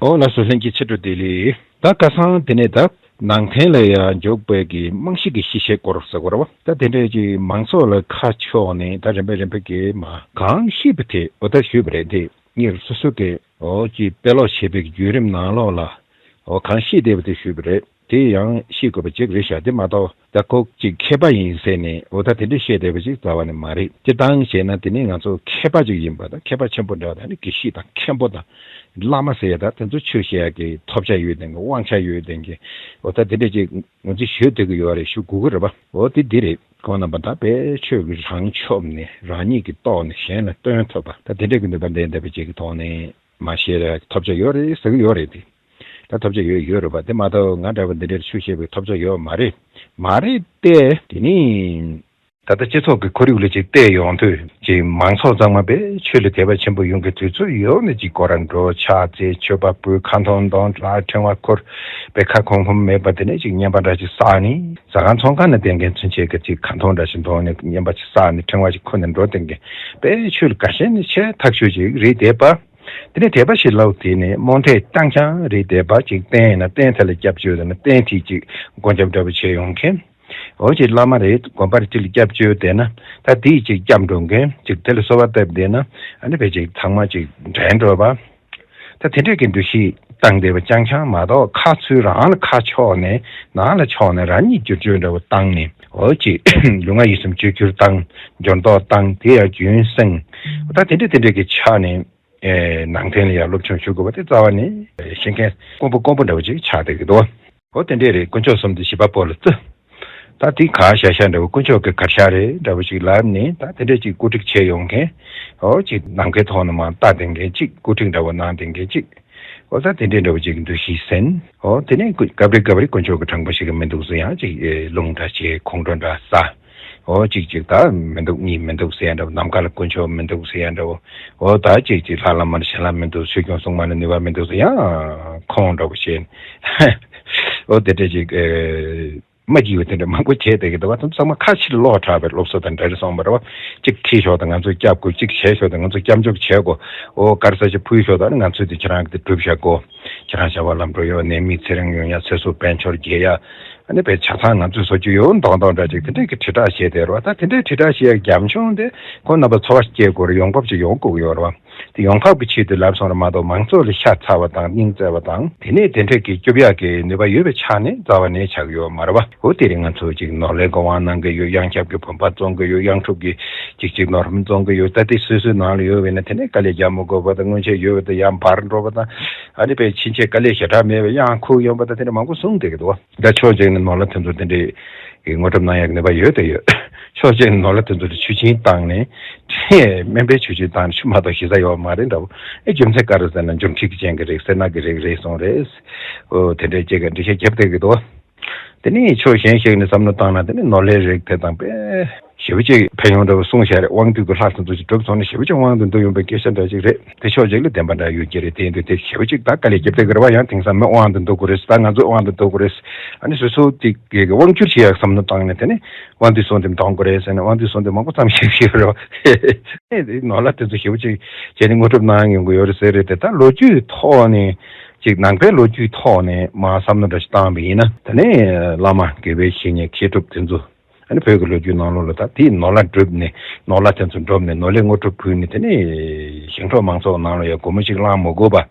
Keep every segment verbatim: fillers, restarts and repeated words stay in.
ཨོ་ལགས་སོ། ལྷན་རྒྱས་ཕྱི་དྲོ་བདེ་ལེགས། ད་ཁ་སང་དེ་ནས་ད་ནང་བསྟན་ལ་ཡང་འཇུག་པའི་གི་རྨང་གཞི་གི་གཞི་བྱེད་སྐོར་ཟེར་དགོས་རེད་བ། ད་དེ་འདྲའི་ཅིག་མང་ཚོགས་ལ་ཁ་ཕྱོགས་ནས་ད་རིམ་པས་རིམ་པས་གི་མ་གང་ཤེས་པ་དེ་འོ་ད་ཞུས་པ་རེད། དེ་ངས་སོ་སོ་གི་ཨོ་ཅིག་དཔེ་ཀློག་བྱེད་པའི་གི་བརྒྱུད་རིམ་ནང་ལོགས་ལ་ཨོ་གང་ཤེས་བསྡད་པ་དེ་ཞུས་པ་རེད། དེ་ཡང་ཤེས་དགོས་པ་ཅིག་རེད་ཤག་དེ་མ་གཏོགས་ད་ཁོ་ཅིག་མཁས་པ་ཡིན་ཟེར་ནས་འོ་ད་དེ་འདྲ་བཤད་བསྡད་པ་ཅིག་རྩ་བ་ནས་མ་རེད། སྤྱིར་བཏང་བྱས་ན་དེ་ནི་ང་ཚོ་མཁས་པ་ཅིག་ཡིན་པ་དང་མཁས་པ་ཆེན་པོ་འདྲ་བ་དང་ནི་དགེ་བཤེས་དང་མཁན་པོ་དང་བླ་མ་ཟེར་ཡ་ད་དེ་ཚོ་ཆོས་བཤད་ཡ་གི་ཐོབ་ཆ་ཡོད་དེང་གི་དབང་ཆ་ཡོད་དེང་གི་འོ་ད་དེ་འདྲ་ཅིག་ང་ཚོ་ཞུ་བསྡད་གི་ཡོད་རེད། ཞུ་དགོས་གི་རེད་པ། འོ་དེ་འདི་རེད། ཁོང་རྣམ་པ་ད་དཔེ་ཆོས་ཀྱི་རང་ཕྱོགས་ནས་རང་ཉིད་ཀྱི་ཐོག་ནས་གཞན་ལ་སྟོན་ཐུབ་པ་ད་དེ་འདྲ་གི་ནུས་པ་ལྡན་བསྡད་པ་ཅིག་གི་ཐོག་ནས་མ་བཤད་ར་ཐོབ་ཆ་ཡོད་རེད་ཟེར་གི་ཡོད་རེད་དེ། ད་ཐོབ་ཆ་ཡོད་ཡོད་རེད་པ། དེ་མ་གཏོགས་ང་འདྲ་བ་འདི་འདྲར་ཆོས་བཤད་པའི་ཐོབ་ཆ་ཡོད་མ་རེད། མ་རེད་དེ། དེ་ནི་ད་ལྟ་སྤྱི་ཚོགས་ཀྱི་ཁོར་ཡུག་ལ་ཅིག་བལྟས་ཡོང་དུས་ཅིག་མང་ཚོགས་ཚང་མ་དཔེ་ཆོས་ལ་དད་པ་ཆེན་པོ་ཡོང་གི་དུས་ཚོད་ཡོད་ནས་ཅིག་སྐོར་ར་འགྲོ་ཕྱག་འཚལ་མཆོད་པ་ཕུལ་ཁ་འཐོར་འཐོར་ལ་ཕྲེང་བ་འཁུར་དཔེ་ཁ་ཁོམ་ཁོམ་མེད་པ་དེ་ནས་ཅིག་བརྙན་པ་འདྲ་ཅིག་བསགས་ནས་ཟ་ཁང་ཚོང་ཁང་ནས་བསྡད་མཁན་ཚུན་ཆད་ཀྱི་ཅིག་ཁ་འཐོར་འདྲ་ཞིག་འཐོར་ནས་བརྙན་པ་ཅིག་བསགས་ནས་ཕྲེང་བ་ཅིག་འཁུར་ནས་འགྲོ་བསྡད་མཁན་དཔེ་ཆོས་ལ་དགའ་ཞེན་ནི་ཆེ་ཐག་ཆོད་ཅིག་རེད་བསྡད་པ། དེ་ནས་དད་པ་ཞེས་ལབ་དེ་ནས་རྨོངས་དད་རྐྱང་རྐྱང་རེད་བསྡད་པ་ཅིག་བསྟན་ཡིན་ན་བསྟན་དེ་ལ་སྐྱབས་བཅོལ་དང་ན་བསྟན་དེ་ཅིག་སྒོ་རྒྱབ་འདྲ་པོ་བྱས་ཡོང་མཁན། འོ་ཅིག་བླ་མ་རེད་དགོན་པ་རེད་ཅིག་ལ་སྐྱབས་བཅོལ་བསྡད་ན་ད་དེ་ཅིག་སྐྱབས་འགྲོ་མཁན་ཅིག་དེ་ལ་གསོལ་བ་བཏབ་བསྡད་ན་ཨ་ནི་ཕལ་ཆེར་ཚང་མ་ཅིག་འདྲེན་འགྲོ་བ། ད་དེ་འདྲས་ཀྱི་འདུ་ཤེས་བཏང་བསྡད་པ་རྐྱང་རྐྱང་མ་གཏོགས་ཁ་ཚུར་རང་ལ་ཁ་ཕྱོགས་ནས་ནང་ལ་ཕྱོགས་ནས་རང་ཉིད་བསྒྱུར་བཅོས་འདྲ་པོ་བཏང་ནས་འོ་ཅིག་ལུས་ངག་ཡིད་གསུམ་བཅོས་བསྒྱུར་བཏང་འགྱུར་ལྡོག་བཏང་དེ་ཡང་རྒྱུན་བསྲིང་ད་དེ་འདྲས་དེ་འདྲས་ཀྱི་ཆ་ནས། ཨེ་ནང་བསྟན་ལ་ཡང་སློབ་སྦྱོང་ཞུ་དགོས་པ་དེ་རྩ་བ་ནས་ཤེས་མཁན་དཀོན་པོ་དཀོན་པོ་འདྲ་བོ་ཅིག་ཆགས་བསྡད་ཀྱི་འདུག་འོ་དེ་འདྲས་རེད། དཀོན་མཆོག་གསུམ་དེ་བཞི་པ་པོ་ལ་བརྩི། ད་དེ་ག་ཤ་ཤ་འདྲ་བོ་དཀོན་མཆོག་གི་གར་ཤ་རེད་འདྲ་བོ་ཅིག་ལབ་ནས་ད་དེ་འདྲས་ཅིག་བཀོད་སྒྲིག་བྱས་ཡོང་མཁན། འོ་ཅིག་ནམ་མཁའི་ཐོག་ནས་མར་ལྟ་བསྡད་མཁན་ཅིག་བཀོད་སྒྲིག་འདྲ་བོ་གནང་བསྡད་མཁན་ཅིག་འོ་ད་དེ་འདྲས་འདྲ་བོ་ཅིག་འདུ་ཤེས་ཟིན། འོ་དེ་ནས་སྐབས་རེ་སྐབས་རེ་དཀོན་མཆོག་གི་དྲང་པོ་ཞིག་གི་མི་འདུག་ཟེར་ཡང་ཅིག་རླུང་འདྲ་བྱས་ཁོང་ཁྲོ་འདྲ་ཟ། འོ་གཅིག་གཅིག་ད་མི་འདུག་གཉིས་མི་འདུག་ཟེར་ཡ་འདྲ་བོ་ནམ་མཁའ་ལ་དཀོན་མཆོག་མི་འདུག་ཟེར་ཡ་འདྲ་བོ། འོ་ད་གཅིག་གཅིག་ལྷ་ལ་མ་ནི་གཞན་ལ་མི་འདུག་ཆོས་སྐྱོང་སྲུང་མ་ལ་ནུས་པ་མི་འདུག་ཟེར་ཡང་ཁོང་འདྲ་བོ་བྱས། འོ་དེ་འདྲ་ཅིག་མ་གྱིས་པ་དེ་འདྲ་མང་པོ་བྱས་བསྡད་ཀྱི་འདུག་བ། དེ་ཚང་མ་ཁ་ཕྱིར་ལོག་དྲགས་པའི་སློབ་གསོ་དང་འདྲ་རེད་སོང་བ་རེད་བ། གཅིག་ཁྲིད་ཤོག་དང་ང་ཚོས་སྐྱབས་དགོས། གཅིག་བྱས་ཤོག་དང་ང་ཚོས་སྐྱབས་འཇུག་བྱས་དགོས། འོ་ག་རེ་ཟེར་ཅིག་ཕུལ་ཤོག་དང་ང་ཚོས་དེ་ཁྱེད་རང་གི་དེ་སྒྲུབ་བྱ་དགོས། ཁྱེད་རང་བྱ་བ་ལམ་འགྲོ་ཡོད་ནད་མེད་ཚེ་རིང་ཡོང་ཡ་ཚེ་སྲོག་དཔལ་འབྱོར་རྒྱས་ཡ། ཨ་ནི་བས་ཆ་ཚང་ང་ཚོས་བཟོ་རྒྱུ་ཡོད་མདོག་མདོག་འདྲ་ཅིག་དེ་འདྲས་ཀྱི་དྲིལ་བསྒྲགས་བྱས་བསྡད་རོགས། ད་དེ་འདྲས་དྲིལ་བསྒྲགས་བྱས་རྒྱ་མཆོང་དེ་ཁོ་རྣམ་པ་ཚོར་བ་སྐྱེ་དགོས་རེད། ཡོང་འབབ་ཅིག་ཡོང་དགོས་ཀྱི་ཡོད་རེད་བ། དེ་ཡོང་འབབ་ཀྱི་ཆེད་དུ་ལབ་སོང་རེད་མ་གཏོགས་མང་ཚོགས་ལ་ཤ་ཚ་བ་དང་སྙིང་བརྩེ་བ་དང་དེ་ནས་དེ་འདྲས་ཀྱི་སྐྱོབ་ཡག་གི་ནུས་པ་ཡོད་པའི་ཆ་ནས་རྩ་བ་ནས་ཆགས་ཀྱི་ཡོད་མ་རེད་བ། འོ་དེ་རིང་ང་ཚོ་ཅིག་ནོར་ལས་ཀྱི་དབང་གནང་གི་ཡོད། གཡང་སྐྱབས་ཀྱི་བུམ་པ་བཙོང་གི་ཡོད། གཡང་ཕྲུག་གི་ཅིག་ཅིག་ནོར་བུ་བཙོང་གི་ཡོད། ད་དེ་སོ་སོའི་ནང་ལ་ཡོད་པས་ན་དེ་ནས་དཀའ་ལས་རྒྱག་མི་དགོས་པ་དང་སྔོན་ཆད་ཡོད་པ་དང་ཡང་འབར་འགྲོ་བ་དང་ཨ་ནི་བས་ཕྱིན་ཆད་དཀའ་ལས་ཞེ་དྲག་མེད་པའི་གཡང་ཁུག་ཡོང་བ་དང་དེ་འདྲ་མང་པོ་གསུངས་བསྡད་ཀྱི་འདུག་བ། ད་ཕྱོགས་གཅིག་ནས་ནོར་ལྷ་དེ་ཚོ་དེ་འདྲའི་གི་དངོས་གྲུབ་གནང་ཡག་གི་ནུས་པ་ཡོད་དེ་ཡོད། ཕྱོགས་གཅིག་ནས་ནོར་ལྷ་དེ་ཚོ་ལ་ཆུ་ཆེན་བཏང་ནས་ཆེས་དམན་པའི་ཆུ་ཆེན་བཏང་ནས་ཆུ་མ་གཏོགས་ཞེ་ས་ཡོད་མ་རེད་འདྲ་བོ། ཨེ་རྒྱུ་མཚན་ག་རེ་ཟེར་ན་འབྱོར་འཕྲུལ་གྱི་ཅན་གྱི་རིགས་སེར་ནག་གི་རིགས་རེད་སོང་རེད། ཨོ་དེ་འདྲའི་སྐྱེ་ག་འགྲེལ་བཤད་རྒྱབ་བསྡད་ཀྱི་འདུག་དེ་ནས་ཕྱོགས་གཞན་ཞིག་ནས་བསམ་བློ་བཏང་ན་དེ་ནི་ནོར་ལྷའི་རིགས་དེ་དང་དཔེ་ཞེ་པོ་ཅིག་ཕན་ཡོན་འདྲ་བོ་གསུངས་བཞག་རེད། དབང་སྡུད་ཀྱི་ལྷ་དེ་ཚོ་ཞིག་གྲུབ་སོང་ན་ཞེ་པོ་ཅིག་དབང་དུ་འདུ་ཡོང་པའི་སྐད་ཆ་འདྲ་ཞིག་རེད། དེ་ཕྱོགས་གཅིག་ལ་བདེན་པ་འདྲ་ཡོད་ཀྱི་རེད། དེ་ཡིན་དུས་དེ་ཞེ་པོ་ཅིག་ད་དཀའ་ལས་རྒྱབ་བསྡད་ཀྱི་རེད་བ། ཡང་དེང་སང་མི་དབང་དུ་འདུ་དགོས་རེད། ད་ང་ཚོ་དབང་དུ་འདུ་དགོས་རེད། ཨ་ནི་སོ་སོ་དེ་གི་དབང་བསྒྱུར་བྱེད་ཡག་བསམ་བློ་བཏང་ནས་དེ་ནི་དབང་སྡུད་སོང་དེ་གཏོང་དགོས་རེད་ཟེར་ནས་དབང་སྡུད་སོང་དེ་མང་པོ་ཙམ་ཞིག་ཡོད་རེད་བ། དེ་ནོར་ལྷ་དེ་ཚོ་ཞེ་པོ་ཅིག་བྱས་ནས་དངོས་གྲུབ་གནང་ཡོང་གི་ཡོད་རེད་ཟེར་རེད་དེ། ད་ལོ་རྒྱུས་ཐོག་ནས་ཅིག་ནང་པའི་ལོ་རྒྱུས་ཐོག་ནས་མར་བསམ་བློ་འདྲ་ཞིག་བཏང་བ་ཡིན་ན་དེ་ནས་བླ་མ་དགེ་བའི་བཤེས་གཉེན་མཁས་གྲུབ་དེ་ཚོ། ཨ་ནི་བོད་ཀྱི་ལོ་རྒྱུས་ནང་ལོགས་ལ་ད་དེའི་ནོར་ལྷ་བསྒྲུབས་ནས་ནོར་ལྷ་དེ་ཚོ་བསྒྲུབས་ནས་ནོར་ལྷའི་དངོས་གྲུབ་ཕུལ་ནས་དེ་ནས་ཞིང་འབྲོག་མང་ཚོགས་ནང་ལ་ཡང་སྒོར་མོ་གཅིག་བླངས་མི་དགོས་པ།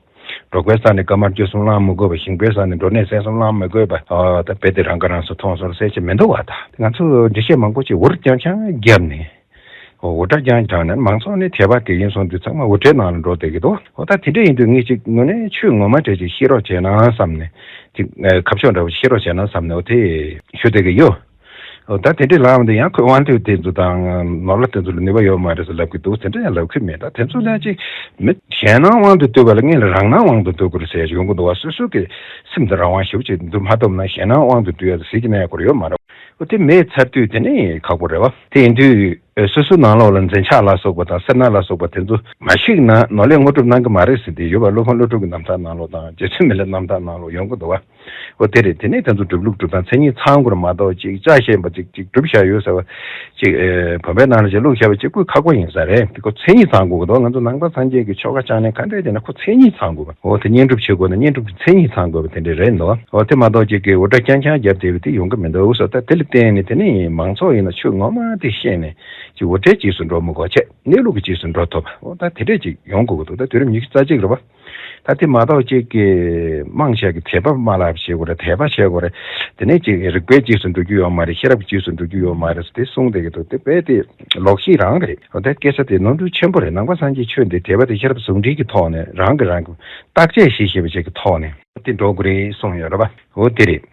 འབྲོག་པའི་ས་ནས་སྐར་མ་བཅུ་གསུམ་བླངས་མི་དགོས་པ། ཞིང་པའི་ས་ནས་འབྲོ་གནས་ས་གསུམ་བླངས་མི་དགོས་པ། ཨ་ད་བོད་དེ་རང་ཁ་རང་གསོ་ཐོངས་སོང་ཟེར་ཅིག་མི་འདུག་བ། ད་ང་ཚོ་འགྲེལ་བཤད་མང་པོ་ཅིག་འུར་རྐྱང་རྐྱང་བརྒྱབ་ནས་འུར་སྒྲ་རྐྱང་རྐྱང་ནས་མང་ཚོགས་ནས་དད་པ་དགེ་རྒན་སོང་དུས་ཚང་མ་འུར་སྒྲའི་ནང་ལ་འགྲོ་བསྡད་ཀྱི་འདུག་འོ་ད་དེ་འདྲ་ཡིན་དུས་ངས་ཅིག་དངོས་གནས་ཆོས་ངོ་མ་འདྲ་ཅིག་ཤེས་རོགས་བྱས་ན་བསམ་ནས་ཅིག་ཁ་ཕྱོགས་འདྲ་བོ་ཤེས་རོགས་བྱས་ན་བསམ་ནས་འོ་དེ་ཞུ་བསྡད་ཀྱི་ཡོད། འོ་ད་དེ་འདྲའི་ལབ་འདི་ཡང་ཁོས་དབང་སྡུད་དེ་ཚོ་དང་ནོར་ལྷ་དེ་ཚོ་ལ་ནུས་པ་ཡོད་མ་རེད་ཟེར་ལབ་ཀྱི་འདུག་དེ་འདྲ་ཡང་ལབ་ཀྱི་མེད། ད་དེ་ཚོ་ལ་ཅིག་མི་གཞན་སྣང་དབང་དུ་སྡུད་པ་ལ་ངས་ལ་རང་སྣང་དབང་དུ་སྡུད་དགོས་རེད་ཟེར་ཡ་ཡོང་གི་འདུག་བ། སོ་སོ་གི་སེམས་དང་རང་དབང་ཞེ་པོ་ཅིག་འདུག་མ་ཐུབ་ན་གཞན་སྣང་དབང་དུ་སྡུད་ཡ་ཟེར་གྱི་ན་ཡ་སྐོར་ཡོད་མ་རེད། འོ་དེ་མེད་ཚར་དུས་དེ་ནི་ཁག་པོ་རེད་བ། དེ་ཡིན་དུས་ ཨེ། སོ་སོའི་ནང་ལོགས་ལ་འཛིན་ཆགས་ལ་སོགས་པ་དང་སེར་སྣ་ལ་སོགས་པ་དེ་ཚོ་མ་ཞིག་ན་ནོར་ལས་དངོས་གྲུབ་གནང་གི་མ་རེད་ཟེར་ཏེ་ཡོད་པ། སློབ་དཔོན་ཀླུ་སྒྲུབ་ཀྱི་རྣམ་ཐར་ནང་ལོགས་དང་རྗེ་བཙུན་མི་ལའི་རྣམ་ཐར་ནང་ལོགས་ཡོང་གི་འདུག་བ། འོ་དེ་རེད། དེ་ནས་དེ་ཚོ་སྒྲུབ་ལུགས་སྒྲུབ་སྟངས་མཚན་ཉིད་ཚང་དགོས་རེད་མ་གཏོགས། ཅིག་ཅ་ཤེས་པ་ཅིག་ཅིག་སྒྲུབ་བཞག་ཡོད་ཟེར་བ་ཅིག་ཨེ། བོད་པའི་ནང་ལ་ཅིག་བླུགས་བཞག་པ་ཅིག་པོ་ཁག་པོ་ཡིན་ས་རེད། དེ་ཁོ་མཚན་ཉིད་ཚང་དགོས་གི་འདུག་ང་ཚོ་ནང་པ་སངས་རྒྱས་ཀྱི་ཆོ་ག་སྦྱངས་ནས་ག་འདྲས་བྱས་ན་ཁོ་མཚན་ཉིད་ཚང་དགོས་པ། འོ་དེ་བསྙེན་སྒྲུབ་བྱེད་དགོས་ན་བསྙེན་སྒྲུབ་ཀྱི་མཚན་ཉིད་ཚང་དགོས་པ་དེ་འདྲས་རེད་འདུག་འོ་དེ་མ་གཏོགས་ཅིག་གི་འུར་སྒྲ་རྐྱང་རྐྱང་བརྒྱབ་བསྡད་པ་དེ་ཡོང་གི་མི་འདུག་ཟེར། ད་དེ་ལ་བརྟེན་ནས་དེ་ནས་མང་ཚོགས་ཡིན་ན་ཆོས་ངོ་མ་དེ་ཤེས་ནས་ཅིག་འུར་སྒྲའི་རྗེས་སུ་འགྲོ་མི་དགོས། ཆེད་གནས་ལུགས་ཀྱི་རྗེས་སུ་འགྲོ་ཐུབ་པ། འོ་ད་དེ་འདྲས་ཅིག་ཡོང་དགོས་ཀྱི་འདུག་ད་དུས་རབས་ཉི་ཤུ་རྩ་གཅིག་རེད་པ། ད་དེ་མ་གཏོགས་ཅིག་གི་དམངས་ཤིག་གི་དད་པ་མ་ལབ་བྱེད་དགོས་རེད། དད་པ་བྱེད་དགོས་རེད། དེ་ནས་ཅིག་རིག་པའི་རྗེས་སུ་འགྲོ་རྒྱུ་ཡོད་མ་རེད། ཤེས་རབ་ཀྱི་རྗེས་སུ་འགྲོ་རྒྱུ་ཡོད་མ་རེད་ཟེར་དེ་གསུངས་བསྡད་ཀྱི་འདུག་དེ་དཔེ་དེ་ལོག་ཤེས་རང་རེད། འོ་དེ་སྐད་ཆ་དེ་ནོར་འཁྲུལ་ཆེན་པོ་རེད། ནང་པ་སངས་རྒྱས་ཆོས་འདི་དད་པ་དེ་ཤེས་རབ་ཟུང་འབྲེལ་གྱི་ཐོག་ནས་རང་གིས་རང་གི་བརྟག་དཔྱད་བྱེད་ཤེས་པ་ཅིག་གི་ཐོག་ནས་དེ་འགྲོ་དགོས་རེད་གསུངས་ཡོད་རེད་པ། འོ་དེ་རེད།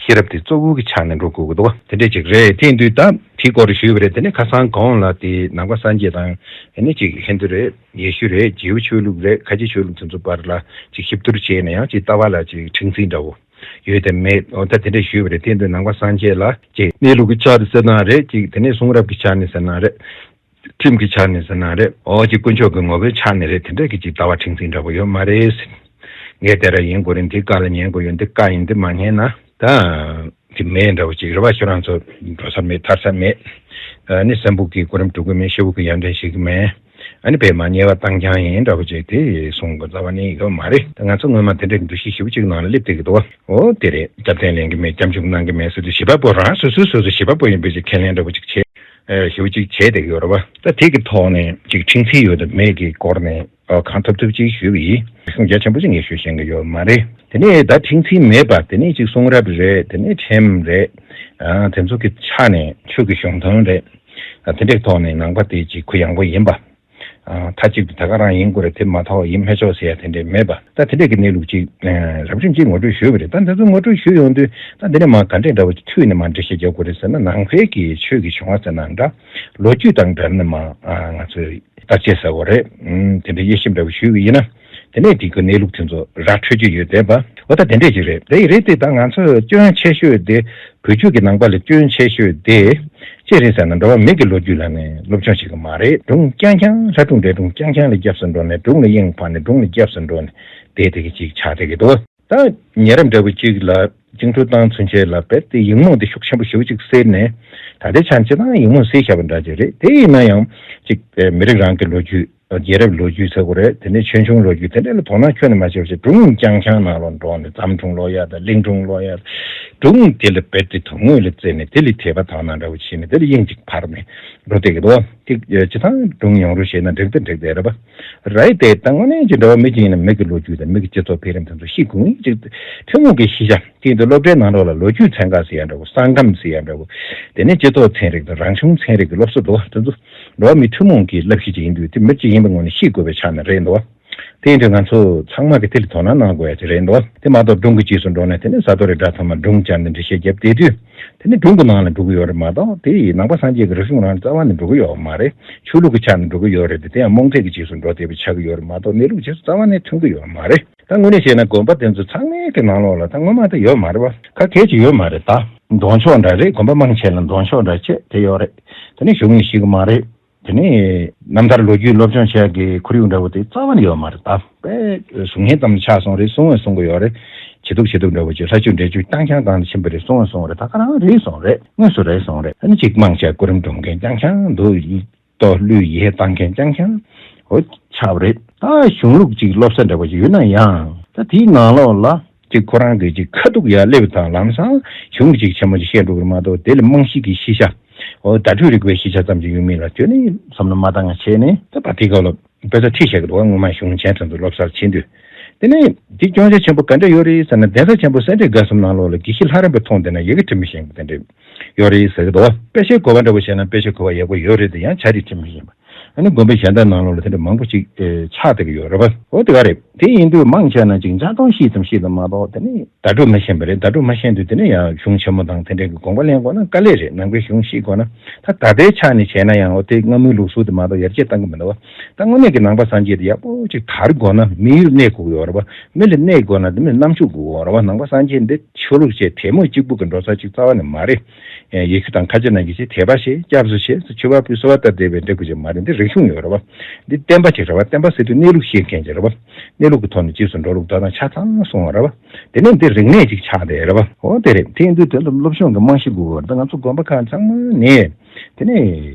ཤེས་རབ་དེ་གཙོ་བོ་གི་ཆ་ནས་འགྲོ་དགོས་ཀྱི་འདུག་བ། དེ་འདྲས་ཅིག་རེད། དེ་ཡིན་དུས་ད་དེའི་སྐོར་ཞུས་པ་རེད། དེ་ནས་ཁ་སང་གོང་ལ་དེ་ནང་པ་སངས་རྒྱས་དང་། དེ་ནས་ཅིག་ཧིན་དུ་རེད། ཡེ་ཤུ་རེད། ཇིའུ་ཆོས་ལུགས་རེད། ཁ་ཆེ་ཆོས་ལུགས་དེ་ཚོ་བར་ལ་ཅིག་ཞིབ་བསྡུར་བྱས་ནས་ཡང་ཅིག་ལྟ་བ་ལ་ཅིག་འཁྲུག་འཛིང་འདྲ་བོ་ཡོད་དམ་མེད། འོ་ད་དེ་འདྲས་ཞུས་པ་རེད། དེ་ཡིན་དུས་ནང་པ་སངས་རྒྱས་ལ་ཅིག་གནས་ལུགས་ཀྱི་ཆ་ནས་ཟེར་ན་རེད། ཅིག་དེ་ནས་གསུང་རབ་ཀྱི་ཆ་ནས་ཟེར་ན་རེད། ཁྲིམས་ཀྱི་ཆ་ནས་ཟེར་ན་རེད། འོ་ཅིག་དཀོན་མཆོག་གི་ངོ་བོའི་ཆ་ནས་རེད། དེ་འདྲས་ཀྱི་ཅིག་ལྟ་བ་འཁྲུག་འཛིང་འདྲ་བོ་ཡོད་མ་རེད། ངས་དེ་འདྲ་ཡིན་དགོས་རེད། འདི་བཀའ་ལ་ཉན་དགོས་ཡོད། འདི་བཀའ་ཡིན། འདི་མ་ཉན་ན་ད་འདི་མེད་འདྲ་བོ་ཅིག་རེད་པ། ཁྱོད་རང་ཚོ་འགྲོ་ས་མེད། ཐར་ས་མེད། ཨ་ནི་སྲིན་པོ་གི་གོ་རིམ་སྒྲུབ་ཀྱི་མེད། ཤི་བོ་གི་ཡར་འདྲེན་བྱེད་ཀྱི་མེད། ཨ་ནི་བས་མ་ཉེས་པ་བཏང་རྐྱང་ཡིན་འདྲ་བོ་ཅིག་དེ་གསུང་དགོས་རྩ་བ་ནས་ཡོད་མ་རེད། ད་ང་ཚོ་སྔོན་མ་དེ་འདྲའི་འདུ་ཤེས་ཞེ་པོ་ཅིག་ནང་ལ་སླེབས་བསྡད་ཀྱི་འདུག་བ། འོ་དེ་རེད། སྐྱབས་རྟེན་ལེན་གྱི་མེད། སྐྱབས་འཇུག་གནང་གི་མེད་ཟེར་དུས་བྱེད་པ་པོ་རང་སོ་སོས་སོ་སོ་བྱེད་པ་པོ་ཡིན་པའི་ཅིག་ཁས་ལེན་འདྲ་བོ་ཅིག་བྱེད། ཨེ། ཞེ་པོ་ཅིག་བྱས་བསྡད་ཀྱི་ཡོད་རེད་བ། ད་དེ་གི་ཐོག་ནས་ཅིག་འཁྲུག་འཛིང་ཡོད་དམ་མེད་ཀྱི་སྐོར་ནས་ཨ་གང་ཐུབ་ཐུབ་ཅིག་ཞུས་པ་ཡིན། གཞུང་རྒྱ་ཆེན་པོ་ཅིག་ངས་ཞུ་ཤེས་ཀྱི་ཡོད་མ་རེད། དེ་ནས་ད་འཁྲུག་འཛིང་མེད་པ། དེ་ནས་ཅིག་གསུང་རབ་རེད། དེ་ནས་ཁྲིམས་རེད། ཨ་དེ་ཚོ་གི་ཆ་ནས་ཆོས་ཀྱི་གཞུང་དོན་རེད། ཨ་དེ་འདྲའི་ཐོག་ནས་ནང་པ་དེ་ཅིག་གུ་ཡངས་པོ་ཡིན་པ། ཨ་མཐའ་གཅིག་ཏུ་ད་ག་རང་ཡིན་དགོས་རེད། དེ་མ་གཏོགས་ཡིན་མི་ཆོག་ཟེར་ཡ་དེ་འདྲས་མེད་པ། ད་དེ་འདྲས་ཀྱི་གནས་ལུགས་ཅིག་ཨ་རབ་རིམ་ཅིག་ངོ་སྤྲོད་ཞུས་པ་རེད། ད་འདི་ཚོ་ངོ་སྤྲོད་ཞུས་ཡོང་དུས་ད་འདི་ནས་མ་ག་འདྲས་འདྲ་བོ་ཅིག་མཐུད་ནས་མ་འགྲེལ་བཤད་རྒྱག་དགོས་རེད་ཟེར་ན། ནང་པའི་གི་ཆོས་ཀྱི་བྱུང་བ་ཟེར་ན་འདྲ། ལོ་རྒྱུས་དང་འབྲེལ་ནས་མ་ཨ་ང་ཚོས་བརྟག་དཔྱད་ཟེར་དགོས་རེད། ཨུམ་དེ་འདྲའི་དབྱེ་ཞིབ་འདྲ་བོ་ཞུས་པ་ཡིན་ན། དེ་ནས་དེ་གི་གནས་ལུགས་དེ་ཚོ་ར་འཕྲོད་རྒྱུ་ཡོད་བསྡད་པ། འོ་ད་དེ་འདྲས་ཅིག་རེད། དེ་ཡི་རེད་དེ། ད་ང་ཚོ་སྐྱོན་ཆེ་ཤོས་དེ། བོད་བརྒྱུད་ཀྱི་ནང་པ་ལ་སྐྱོན་ཆེ་ཤོས་དེ་ཅི་རེད་ཟེར་ན། འགྲོ་བ་མི་གི་ལོ་རྒྱུས་ལ་ནི་སློབ་སྦྱོང་བྱེད་ཀྱི་མ་རེད། སྒྲུང་རྐྱང་རྐྱང་། ལྷ་སྒྲུང་འདྲ། སྒྲུང་རྐྱང་རྐྱང་ལ་སྐྱབས་སུ་འགྲོ་ནས། སྒྲུང་ལ་དབྱིངས་འཕར་ནས་སྒྲུང་ལ་སྐྱབས་སུ་འགྲོ་ནས་བསྡད་བསྡད་ཀྱི་ཅིག་ཆགས་བསྡད་ཀྱི་འདུག་ད་ཉེ་རབས་འདྲ་བོ་ཅིག་ལ་བཅིངས་འགྲོལ་བཏང་ཚུན་ཆད་ལ་རྦད་དེ་ཡིག་རྨོངས་དེ་ཤུགས་ཆེན་པོ་ཞེ་པོ་ཅིག་སེལ་ནས། ད་ལྟའི་ཆ་ནས་སྤྱིར་བཏང་ཡིག་རྨོངས་སེལ་བཞག་པ་འདྲ་ཅིག་རེད། དེ་ཡིན་ན་ཡང་ཅིག་མི་རིགས་རང་གི་ལོ་རྒྱུས། རྒྱལ་རབས་ལོ་རྒྱུས་ཟེར་དགོས་རེད། དེ་ནས་ཆོས་འབྱུང་ལོ་རྒྱུས་དེ་འདྲ་ལ་དོ་སྣང་ཁྱོན་ནས་མ་བྱས་པ་བྱས། སྒྲུང་རྐྱང་རྐྱང་ནང་ལོགས་འགྲོ་ནས། ཛམ་སྒྲུང་ཀློག་ཡ་དང་། གླིང་སྒྲུང་ཀློག་ཡ་དང་། སྒྲུང་དེ་ལ་རྦད་དེ་དོན་དངོས་ལ་བརྩིས་ནས། དེ་ལ་དད་པ་དག་སྣང་འདྲ་བོ་བྱས་ནས། དེ་ལ་དབྱིངས་གཅིག་འཕར་ནས་འགྲོ་བསྡད་ཀྱི་འདུག་བ། དེ་སྤྱིར་བཏང་སྒྲུང་ཡོང་རོགས་བྱས་ན་འགྲིག་དང་འགྲིག་བསྡད་རེད་པ། རེད་དེ། ད་དངོས་གནས་ཀྱི་འགྲོ་བ་མི་གཅིག་ཡིན་ན་མི་གི་ལོ་རྒྱུས་དང་མི་གི་སྤྱི་ཚོགས་འཕེལ་རིམ་དེ་ཚོ་ཤེས་དགོས་ངེས་ཅིག་ཐུན་མོང་གི་ཤེས་བྱ། དེ་ཡིན་དུས་སློབ་གྲྭའི་ནང་ལོགས་ལ་ལོ་རྒྱུས་ཚན་ཁག་ཟེར་ཡ་འདྲ་བོ། ས་ཁམས་ཟེར་ཡ་འདྲ་བོ། དེ་ནས་སྤྱི་ཚོགས་ཚན་རིག་དང་རང་བྱུང་ཚན་རིག་གི་སློབ་གསོ་འདུག་བ། དེ་ཚོ་འགྲོ་བ་མི་ཐུན་མོང་གི་བསླབ་གཞི་ཅིག་ཡིན་དུས། དེ་མི་གཅིག་ཡིན་པའི་ངོས་ནས་ཤེས་དགོས་པའི་ཆ་ནས་རེད་འདུག་བ། དེ་ཡིན་དུས་ང་ཚོ་ཚང་མ་གིས་དེ་ལ་དོ་སྣང་གནང་དགོས་ཡ་ཅིག་རེད་འདུག་བ། དེ་མ་གཏོགས་སྒྲུང་གི་རྗེས་སུ་འགྲོ་ནས། དེ་ནས་ས་རྡོ་རི་སྒྲ་ཐོག་མར་སྒྲུང་བཅར་ནས་འགྲེལ་བཤད་བརྒྱབ་བསྡད་དུས། དེ་ནི་སྒྲུང་གི་ནང་ལ་འགྲོ་གི་ཡོད་རེད་མ་གཏོགས། དེ་ཡི་ནང་པ་སངས་རྒྱས་ཀྱི་རིག་གཞུང་རང་རྩ་བ་ནས་འགྲོ་གི་ཡོད་མ་རེད། ཆོས་ལུགས་ཀྱི་ཆ་ནས་འགྲོ་གི་ཡོད་རེད་དེ། དེ་ཡང་རྨོངས་དད་ཀྱི་རྗེས་སུ་འགྲོ་བསྡད་པ་ཆགས་ཀྱི་ཡོད་རེད་མ་གཏོགས། གནས་ལུགས་རྗེས་སུ་རྩ་བ་ནས་མཐུན་གྱི་ཡོད་མ་རེད། ད་དངོས་གནས་བཤད་ན་དགོན་པ་དེ་ཚོ་ཚང་མའི་གི་ནང་ལོགས་ལ་ད་སྔོན་མ་ད་ཡོད་མ་རེད་བ། ག་གས་ཅིག་ཡོད་མ་རེད། ད་མདུང་ཕྱོགས་འདྲ་རེད། དགོན་པ་མང་ཆེ་ལ་མདུང་ཕྱོགས་འདྲ་ཅིག་དེ་ཡོད་རེད། དེ་ནས་གཞུང་ཡང་ཤེས་གི་མ་རེད། དེ་ནས་རྣམ་ཐར་ལོ་རྒྱུས་སློབ་སྦྱོང་བྱེད་ཡག་གི་ཁོར་ཡུག་འདྲ་བོ་དེ་རྩ་བ་ནས་ཡོད་མ་རེད། ད་དཔེ་གཟུགས་བརྙན་ཙམ་ཆགས་སོང་རེད། གསུང་བས་གསུང་གི་ཡོད་རེད། བྱེད་ཐུབ་བྱེད་ཐུབ་འདྲ་བོ་ཅིག་ལྷ་ཆོས་འགྲེལ་བརྗོད་རྐྱང་རྐྱང་སྒང་ལ་ཕྱིན་པ་རེད། གསུང་བས་གསུང་བ་རེད། ད་ག་རང་རེད་སོང་རེད། དངོས་སུ་རེད་སོང་རེད། ཨ་ནི་ཅིག་མང་ཆེ་གོ་རིམ་སྒྲུང་མཁན་རྐྱང་རྐྱང་འདུག་ཏོ་བློས་ཡིད་བཏང་མཁན་རྐྱང་རྐྱང་འོ་ཆགས་པ་རེད། ད་གཞུང་ལུགས་ཅིག་སློབ་ས་འདྲ་བོ་ཅིག་ཡོད་ན་ཡང་། ད་དེའི་ནང་ལོགས་ལ་ཅིག་ཁོ་རང་གི་ཅིག་ཁ་ཐུག་ཡར་སླེབས་དང་། ལམ་སང་གཞུང་གི་ཅིག་ཆེན་མོ་ཅིག་བཤད་འགྲོ་གི་རེད་མ་གཏོགས། དེ་ལ་རྨང་གཞི་གི་ཤེས་བྱ། འོ་བརྡ་སྤྲོད་རིག་པའི་ཤེས་བྱ་ཙམ་ཅིག་ཡོད་མིན་ལ་ཁྱོན་ནས་བསམ་བློ་མ་བཏང་ང་བྱས་ནས། ད་བར་དེའི་སྐབས་ལ་དཔེ་ཆ་ཁྲིད་བྱས་ཀྱི་འདུག་བ། སྔོན་མ་གཞུང་ཆེན་དེ་ཚོ་སློབ་སར་ཕྱིན་དུས། དེ་ནས་འདི་སྐྱོན་ཆ་ཆེན་པོ་ག་འདྲ་ཡོད་རེད་ཟེར་ན། གདན་ས་ཆེན་པོ་སེ་འབྲས་དགའ་གསུམ་ནང་ལོགས་ལ་དགེ་བཤེས་ལྷ་རམས་པའི་ཐོང་དེ་ན་ཡི་གེ་འབྲི་མི་ཤེས་པ་དེ་འདྲ་ཡོད་རེད་ཟེར་གྱི་འདུག་བ། དཔེ་ཆའི་གོ་བ་འདྲ་བོ་བྱས་ན་དཔེ་ཆའི་གོ་བ་ཡག་པོ་ཡོད་རེད་དེ། ཡང་བྱ་རིགས་འབྲི་མི་ཤེས་པ། ཨ་ནི་དགོན་པ་གཞན་དག་ནང་ལོགས་ལ་དེ་འདྲ་མང་པོ་ཅིག་ཨེ་ཆགས་བསྡད་ཀྱི་ཡོད་རེད་པ། འོ་དེ་ག་རེད། དེ་ཡིན་དུས་མང་ཆེ་ན་ཅིག་འཇའ་ཐོང་ཤེས་ཙམ་ཤེས་ཙམ་མ་གཏོགས་དེ་ནི་བརྡ་སྤྲོད་མི་ཤེས་པ་རེད། བརྡ་སྤྲོད་མ་ཤེས་དུས་དེ་ནས་ཡང་གཞུང་ཆེན་མོ་དང་དེ་འདྲའི་གི་དགོངས་པ་ལེན་དགོས་ན་དཀའ་ལས་རེད། ནང་པའི་གཞུང་ཤེས་དགོས་ན། ད་ད་ལྟའི་ཆ་ནས་བྱས་ན་ཡང་འོ་དེ་སྔ་མོའི་ལུགས་སྲོལ་དེ་མ་གཏོགས་ཡར་རྒྱས་གཏང་གི་མི་འདུག་བ། ད་དངོས་གནས་ཀྱི་ནང་པ་སངས་རྒྱས་དེ་ཡག་པོ་ཅིག་དར་དགོས་ན་མི་ཡུལ་གནས་དགོས་ཀྱི་ཡོད་རེད་བ། མི་ལ་གནས་དགོས་ན་དེ་མི་རྣམ་དཔྱོད་དགོས་ཀྱི་ཡོད་རེད་བ། ནང་པ་སངས་རྒྱས་འདི་ཆོས་ལུགས་བྱས་དལ་མོ་གཅིག་པུ་གི་འགྲོ་ས་ཅིག་རྩ་བ་ནས་མ་རེད། ཡེ་ཤུ་དང་ཁ་ཆེ་ནང་གི་ཆེ་དད་པ་བྱེད། སྐྱབས་སུ་མཆི། མཆོད་པ་ཕུལ། གསོལ་བ་བཏབ་བསྡད་པའི་འབྲས་བུ་ཅིག་མ་རེད། འདི་རིག་གཞུང་ཡོད་རེད་བ། འདི་བསྟན་པ་ཅིག་རེད་བ། བསྟན་པ་ཟེར་དུས་གནས་ལུགས་ཤེས་མཁན་ཅིག་རེད་བ། གནས་ལུགས་ཀྱི་ཐོག་ནས་རྗེས་སུ་འགྲོ་ལུགས་འགྲོ་སྟངས་ཆ་ཚང་གསུངས་པ་རེད་བ། དེ་ནས་འདི་རིག་གནས་ཅིག་ཆགས་བསྡད་རེད་བ། འོ་དེ་རེད། དེ་ཡིན་དུས་དོན་དུ་སློབ་སྦྱོང་གི་རྨང་གཞི་དགོས་པ་རེད། ད་ང་ཚོ་དགོན་པ་ཁག་ཚང་མ་ནས་དེ་ནས་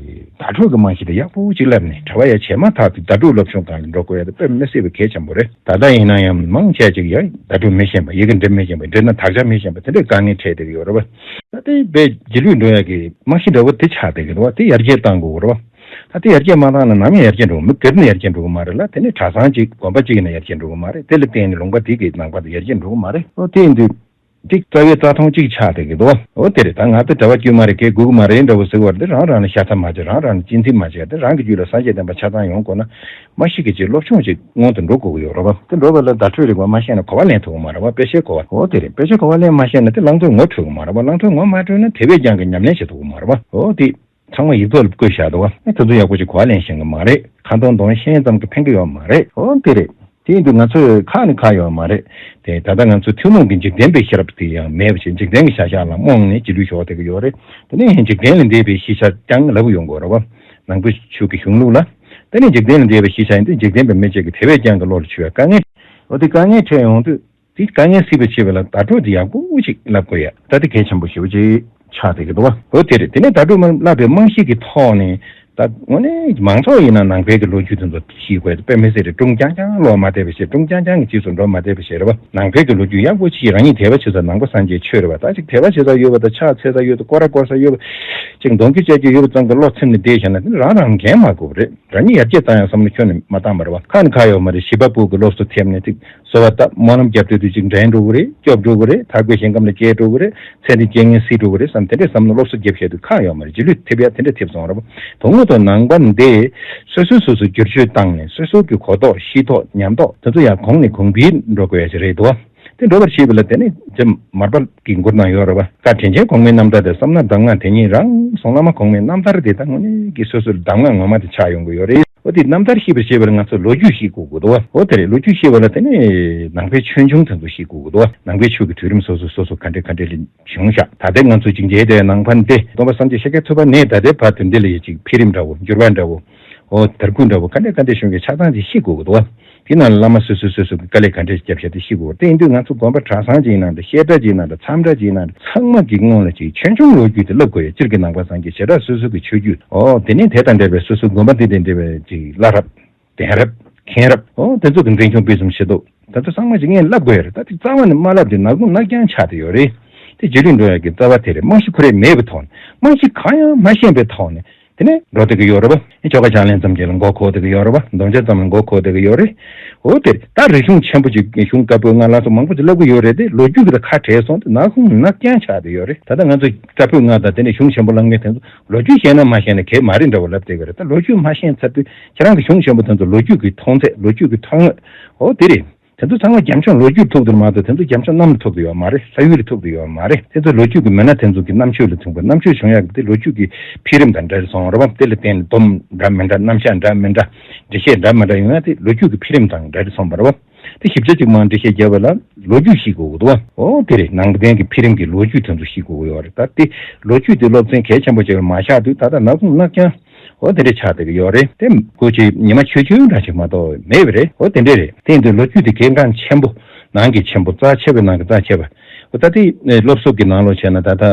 བརྡ་སྤྲོད་ཀྱི་རྨང་གཞི་དེ་ཡག་པོ་ཅིག་བསླབས་ནས་གྲྭ་པ་ཡར་བྱས་མ་ཐག་ཏུ་བརྡ་སྤྲོད་སློབ་སྦྱོང་སྒང་ལ་འགྲོ་དགོས་ཡ་དེ་དཔེ་མི་སྲིད་པའི་གལ་ཆེན་པོ་རེད། ད་ལྟ་ཡིན་ན་ཡང་མང་ཆེ་ཅིག་ཡང་བརྡ་སྤྲོད་མི་ཤེས་པ། ཡི་གེ་འབྲི་མི་ཤེས་པ། འབྲི་ན་དག་ཆ་མི་ཤེས་པ། དེ་འདྲའི་དཀའ་ངལ་འཕྲད་བསྡད་ཀྱི་ཡོད་རེད་བ། ད་དེ་དཔེ་རྗེས་ལུས་འགྲོ་ཡ་གི་རྨང་གཞི་འདྲ་བོ་དེ་ཆགས་བསྡད་ཀྱི་འདུག་བ། དེ་ཡར་རྒྱས་གཏང་དགོས་རེད་བ། ད་དེ་ཡར་རྒྱས་མ་བཏང་ན་ནམ་ཡང་ཡར་རྒྱས་འགྲོ་གི་མི་སྒེར་ནས་ཡར་རྒྱས་འགྲོ་གི་མ་རེད་ལ། དེ་ནས་གྲྭ་ཚང་གཅིག་དགོན་པ་གཅིག་ཡིན་ན་ཡར་རྒྱས་འགྲོ་གི་མ་རེད། དེ་ལ་བརྟེན་ནས་ལུང་པ་དེ་གི་ནང་པ་དེ་ཡར་རྒྱས་འགྲོ་གི་མ་རེད། ཨོ་དེ་ཡིན་དུས། འདི་རྩ་བའི་རྩ་མཐོང་གཅིག་ཆགས་བསྡད་ཀྱི་འདུག་བ། འོ་དེ་རེད། ད་ང་ཚོ་གྲྭ་པ་དཀྱུས་མ་རེད། གལ་དགོས་ཀྱི་མ་རེད་འདྲ་བོ་ཟེར་བ་རེད། དེ་རང་རང་ལ་ཤ་ཚ་མ་བྱེད། རང་རང་ལ་གཅེས་འཛིན་མ་བྱེད། དེ་རང་གི་རྒྱུད་ལ་སངས་རྒྱས་བསྟན་པ་ཆ་ཚང་ཡོང་དགོས་ན། མ་གཞི་གི་ཅིག་སློབ་སྦྱོང་ཅིག་སྔོན་དུ་འགྲོ་དགོས་ཀྱི་ཡོད་རེད་བ། དེ་འགྲོ་བ་ལ་བརྡ་སྤྲོད་རིག་པ་མ་ཤེས་ན་གོ་བ་ལེན་ཐུབ་ཀྱི་མ་རེད་བ། དཔེ་ཆའི་གོ་བ། འོ་དེ་རེད། དཔེ་ཆའི་གོ་བ་ལེན་མ་ཤེས་ན་དེ་བླང་དོར་ངོ་འཕྲོད་ཀྱི་མ་རེད་བ། བླང་དོར་ངོ་མ་འཕྲོད་ན་དེ་བས་ཀྱང་གི་ཉམས་ལེན་བྱེད་ཐུབ་ཀྱི་མ་རེད་བ། འོ་དེ། ཚང་མ་ཡིག་ཐོག་ལ་བཀོད་བཞག་འདུག་བ། ཨེ་དེ་ཚོ་ཡག་པོ་ཅིག་གོ་བ་ལེན་ཤེས་ཀྱི་མ་རེད། ཁ་འདོན་འདོན་ཤེས་ཙམ་གྱིས་ཕན་གྱི་ཡོད་མ་རེད། འོ་དེ་རེད། དེ་ཡིན་དུས་ང་ཚོས་ཁག་ནི་ཁག་ཡོད་མ་རེད། དེ་ད་ལྟ་ང་ཚོ་ཐུན་མོང་གི་འཇིག་རྟེན་པའི་ཤེས་རབ་དེ་ཡང་མེད་པ་བྱས། འཇིག་རྟེན་གྱི་བྱ་བཞག་ལ་རྨོངས་ནས་རྗེས་ལུས་ཤོར་བསྡད་ཀྱི་ཡོད་རེད། དེ་ནས་ཡང་འཇིག་རྟེན་ལས་འདས་པའི་ཤེས་བྱ་རྐྱང་ལབ་ཀྱི་ཡོང་གི་ཡོད་རེད་བ། ནང་པའི་ཆོས་ཀྱི་གཞུང་ལུགས་ལ། དེ་ནས་འཇིག་རྟེན་ལས་འདས་པའི་ཤེས་བྱ་ཡིན་དུས་འཇིག་རྟེན་པའི་མི་གཅིག་གིས་དེ་བས་ཀྱང་གི་བློ་ལ་ཆུད་པའི་དཀའ་ངལ། འོ་དེ་དཀའ་ངལ་འཕྲད་ཡོང་དུས། དེ་དཀའ་ངལ་སེལ་བར་བྱེད་པ་ལ་བརྡ་སྤྲོད་དེ་ཡག་པོ་ཞིག་བསླབ་དགོས་ཡ། ད་དེ་གལ་ཆེན་པོ་ཞེ་པོ་ཅིག་ཆགས་བསྡད་ཀྱི་འདུག་བ། འོ་དེ་རེད། དེ་ནས་བརྡ་སྤྲོད་མ་བསླབ་པའི་རྨང་གཞི་གི་ཐོག་ནས་ད་དངོས་གནས་མང་ཚོགས་ཡིན་ན་ནང་པའི་གི་ལོ་རྒྱུས་དེ་ཚོ་ཤེས་དགོས། དཔེ་མི་སྲིད་རེད། ཀྲུང་རྐྱང་རྐྱང་ལོག་མ་བསྡད་པ་བྱས། ཀྲུང་རྐྱང་རྐྱང་གི་རྗེས་སུ་འགྲོ་མ་བསྡད་པ་བྱས་རེད་བ། ནང་པའི་གི་ལོ་རྒྱུས་ཡག་པོ་ཅིག་རང་ཉིད་དད་པ་བྱེད་ས་ནང་པ་སངས་རྒྱས་ཆོས་རེད་བ། ད་ཅིག་དད་པ་བྱེད་ས་ཡོད་པ་དང་ཕྱག་འཚལ་ས་ཡོད་པ། སྐོར་ར་སྐོར་ས་ཡོད་པ། ཅིག་གདུང་རྒྱུད་བཅའ་རྒྱུ་ཡོད་པ་ཙམ་གྱི་བློ་ཚིམ་ནས་བསྡད་བཞག་ན་དེ་རང་རང་འགན་མ་འཁུར་བ་རེད། རང་ཉིད་ཡར་རྒྱས་བཏང་ཡག་བསམ་བློ་ཁྱོན་ནས་མ་བཏང་བ་རེད་བ། ཁ་ནས་ཁ་ཡོད་མ་རེད། བྱིས་པ་ཕྲུག་གི་སློབ་གསོ་ཐེབས་ནས་ཅིག་གསོལ་བ་བཏབ། སྨོན་ལམ་རྒྱབ་སྡོད་དུས་ཅིག་འགྲན་འགྲོ་གི་རེད། སྐྱོབ་འགྲོ་གི་རེད། ཐག་པའི་ཞིང་ཁམས་ལ་སྐྱེལ་འགྲོ་གི་རེད། ཚེ་འདི་རྐྱེན་ངན་སེལ་འགྲོ་གི་རེད་བསམ། དེ་འདྲའི་བསམ་བློ་སློབ་གསོ་རྒྱབ་བཞག་དུས་ཁག་ཡོད་མ་རེད། རྗེས་ལུས་ཐེབས་ཡག་དེ་འདྲ་ཐེབས་སོང་རེད་བ། དོན་དངོས་ཐོག་ནང་པ་འདི་སོ་སོས་སོ་སོ་བསྒྱུར་བཅོས་བཏང་ནས་སོ་སོ་གི་གོ་རྟོགས་ཤེས་རྟོགས་ཉམས་རྟོགས་དེ་ཚོ་ཡང་གོང་ནས་གོང་འཕེལ་འགྲོ་དགོས་ཡག་ཅིག་རེད་འདུག་བ། དེ་འགྲོ་བར་བྱེད་པ་ལ་དེ་ནི་རྗེ་མར་པ་གི་མགུར་ནང་ཡོད་རེད་བ། བཀའ་དྲིན་ཆེན་གོང་མའི་རྣམ་ཐར་དེ་བསམ་ན་གདམས་ངག་དེ་ཉིད་རང་གསུངས། བླ་མ་གོང་མའི་རྣམ་ཐར་དེ་ད་དངོས་གནས་ཀྱི་སོ་སོའི་གདམས་ངག་ངོ་མ་དེ་ཆགས་ཡོང་གི་ཡོད་རེད། འོ་དེ་རྣམ་ཐར་ཤེས་པར་བྱེད་པར་ང་ཚོ་ལོ་རྒྱུས་ཤེས་དགོས་ཀྱི་འདུག་བ། འོ་དེ་རེད། ལོ་རྒྱུས་ཤེས་པ་ལ་དེ་ནི་ནང་པའི་ཆོས་འབྱུང་དེ་ཚོ་ཤེས་དགོས་ཀྱི་འདུག་བ། ནང་པའི་ཆོས་ཀྱི་དུས་རིམ་སོ་སོ་སོ་སོ་ག་འདྲ་ག་འདྲ་ལ་བྱུང་ཤག་ད་ལྟའི་ང་ཚོ་ཅིག་མཇལ་བསྡད་ནང་པ་འདི་སྟོན་པ་སངས་རྒྱས་ཤཱཀྱ་ཐུབ་པ་ནས་ད་ལྟའི་བར་དུ་འདི་ལ་ཡ་ཅིག་འཕེལ་རིམ་འདྲ་བོ། འགྱུར་བ་འདྲ་བོ། འོ་དར་རྒུད་འདྲ་བོ་ག་འདྲ་ག་འདྲ་བྱུང་གི་ཆ་ཚང་ཅིག་ཤེས་དགོས་ཀྱི་འདུག་བ། དེ་ནང་ལ་བླ་མ་སོ་སོས་སོ་སོ་གི་དཀའ་ལས་ག་འདྲས་བརྒྱབ་བཞག་དེ་ཤེས་དགོས། དེ་ཡིན་དུས་ང་ཚོ་དགོན་པ་གྲྭ་ཚང་ཅིག་ཡིན་ན་འདྲ། བཤད་གྲྭ་ཅིག་ཡིན་ན་འདྲ། མཚམས་གྲྭ་ཅིག་ཡིན་ན་འདྲ། ཚང་མ་གི་སྔོན་ལ་ཅིག་ཆོས་འབྱུང་ལོ་རྒྱུས་དེ་བསླབ་དགོས་ཡ། སྤྱིར་གྱི་ནང་པ་སངས་རྒྱས་བྱེ་བྲག་སོ་སོ་གི་ཆོས་བརྒྱུད། འོ་དེ་ནས་དེ་དང་འབྲེལ་བའི་སོ་སོའི་དགོན་པ་འདི་དང་འབྲེལ་བའི་ཅིག་བླ་རབས། གདན་རབས། མཁན་རབས། འོ་དེ་ཚོ་གི་འཛིན་སྐྱོང་སྤེལ་གསུམ་བྱེད་ཐུབ། དེ་ཚོ་ཚང་མ་ཅིག་ངས་བསླབ་དགོས་ཡ་རེད། ད་དེ་རྩ་བ་ནས་མ་བསླབ་དེ་ནག་ཁུང་ནག་རྐྱང་ཆགས་བསྡད་ཡོད་རེད། དེ་རྗེས་ལུས་འགྲོ་ཡ་གི་རྩ་བ་དེ་རེད། རྨང་གཞི་ཁོ་རང་མེད་པའི་ཐོག་ནས། རྨང་གཞི་གང་ཡང་མ་ཤེས་པའི་ཐོག་ནས། དེ་ནས་འགྲོ་བསྡད་ཀྱི་ཡོད་རེད་པ། ཨེ་ཆོ་ག་ཕྱག་ལེན་ཙམ་ཅིག་ལ་མགོ་འཁོར་བསྡད་ཀྱི་ཡོད་རེད་པ། སྡོམ་བྱ་ཙམ་ལ་མགོ་འཁོར་བསྡད་ཀྱི་ཡོད་རེད། འོ་དེ་ད་རིག་གཞུང་ཆེན་པོ་ཅིག་གཞུང་བཀའ་པོད་ལྔ་ལ་སོགས་མང་པོ་ཅིག་བསླབ་ཀྱི་ཡོད་རེད་དེ། ལོ་རྒྱུས་ཀྱི་ད་ཁ་བྲལ་སོང་སྟེ་ནག་ཁུང་ནག་རྐྱང་ཆགས་བསྡད་ཡོད་རེད། ད་ལྟ་ང་ཚོ་བཀའ་པོད་ལྔ་དང་དེ་ནས་གཞུང་ཆེན་པོ་བཀླགས་མཁན་དེ་ཚོ་ལོ་རྒྱུས་ཤེས་ན་མ་ཤེས་ན་གལ་མ་རེད་འདྲ་བོ་ལབ་བསྡད་ཀྱི་རེད། ད་ལོ་རྒྱུས་མ་ཤེས་ཚར་དུས་ཁྱེད་རང་གི་གཞུང་ཆེན་པོ་དེ་ཚོ་ལོ་རྒྱུས་ཀྱི་མཐོང་ཚད། ལོ་རྒྱུས་ཀྱི་ཐོག་ངོས། འོ་དེ་རེད། དེ་ཚོ་ཚང་མ་རྒྱབ་ལྗོངས་ལོ་རྒྱུས་ཐུག་དུ་མ་གཏོགས་དེ་ཚོ་རྒྱབ་ལྗོངས་གནམ་ལ་ཐུག་དུ་ཡོད་མ་རེད། ས་ཡུལ་ལ་ཐུག་དུ་ཡོད་མ་རེད། དེ་ཚོ་ལོ་རྒྱུས་ཀྱི་མི་སྣ་དེ་ཚོ་གི་རྣམ་དཔྱོད་ལ་ཐུག་པ། རྣམ་དཔྱོད་བྱུང་ཡག་གི་དེ་ལོ་རྒྱུས་ཀྱི་འཕེལ་རིམ་དང་འབྲེལ་སོང་རེད་པ། དེ་ལ་བརྟེན་ནས་སྡོམ་འདྲ་མི་འདྲ། རྣམ་གཞག་འདྲ་མི་འདྲ། འགྲེལ་བཤད་འདྲ་མི་འདྲ་ཡོང་ཡག་དེ་ལོ་རྒྱུས་ཀྱི་འཕེལ་རིམ་དང་འབྲེལ་སོང་བ་རེད་པ། དེ་ཞིབ་ཆ་གཅིག་མར་འགྲེལ་བཤད་རྒྱབ་པ་ལ་ལོ་རྒྱུས་ཤེས་དགོས་ཀྱི་འདུག་བ། འོ་དེ་རེད། ནང་བསྟན་གྱི་འཕེལ་རིམ་གྱི་ལོ་རྒྱུས་དེ་ཚོ་ཤེས་དགོས་ཀྱི་ཡོད་རེད། ད་དེ་ལོ་རྒྱུས་དེ་སློབ་ཚན་གལ་ཆེན་པོ་ཅིག་ལ་མ་བཞག་དུས་ད་ལྟ་ནག་ཁུང་ནག་རྐྱང་། འོ་དེ་འདྲ་ཆགས་བསྡད་ཀྱི་ཡོད་རེད་དེ། སྐུ་མཁྱེན་ཉི་མ་ཆོས་སྐྱོང་འདྲ་ཞིག་མ་གཏོགས་མེད་པ་རེད། འོ་དེ་འདྲ་རེད། དེ་ཡིན་དུས་ལོ་རྒྱུས་དེ་གལ་འགངས་ཆེན་པོ། ནང་གི་ཆེན་པོ། རྩ་ཆེ་བའི་ནང་གི་རྩ་ཆེ་བ། འོ་ད་དེ་སློབ་གསོ་གི་ནང་ལོགས་བྱས་ན་ད་ལྟ་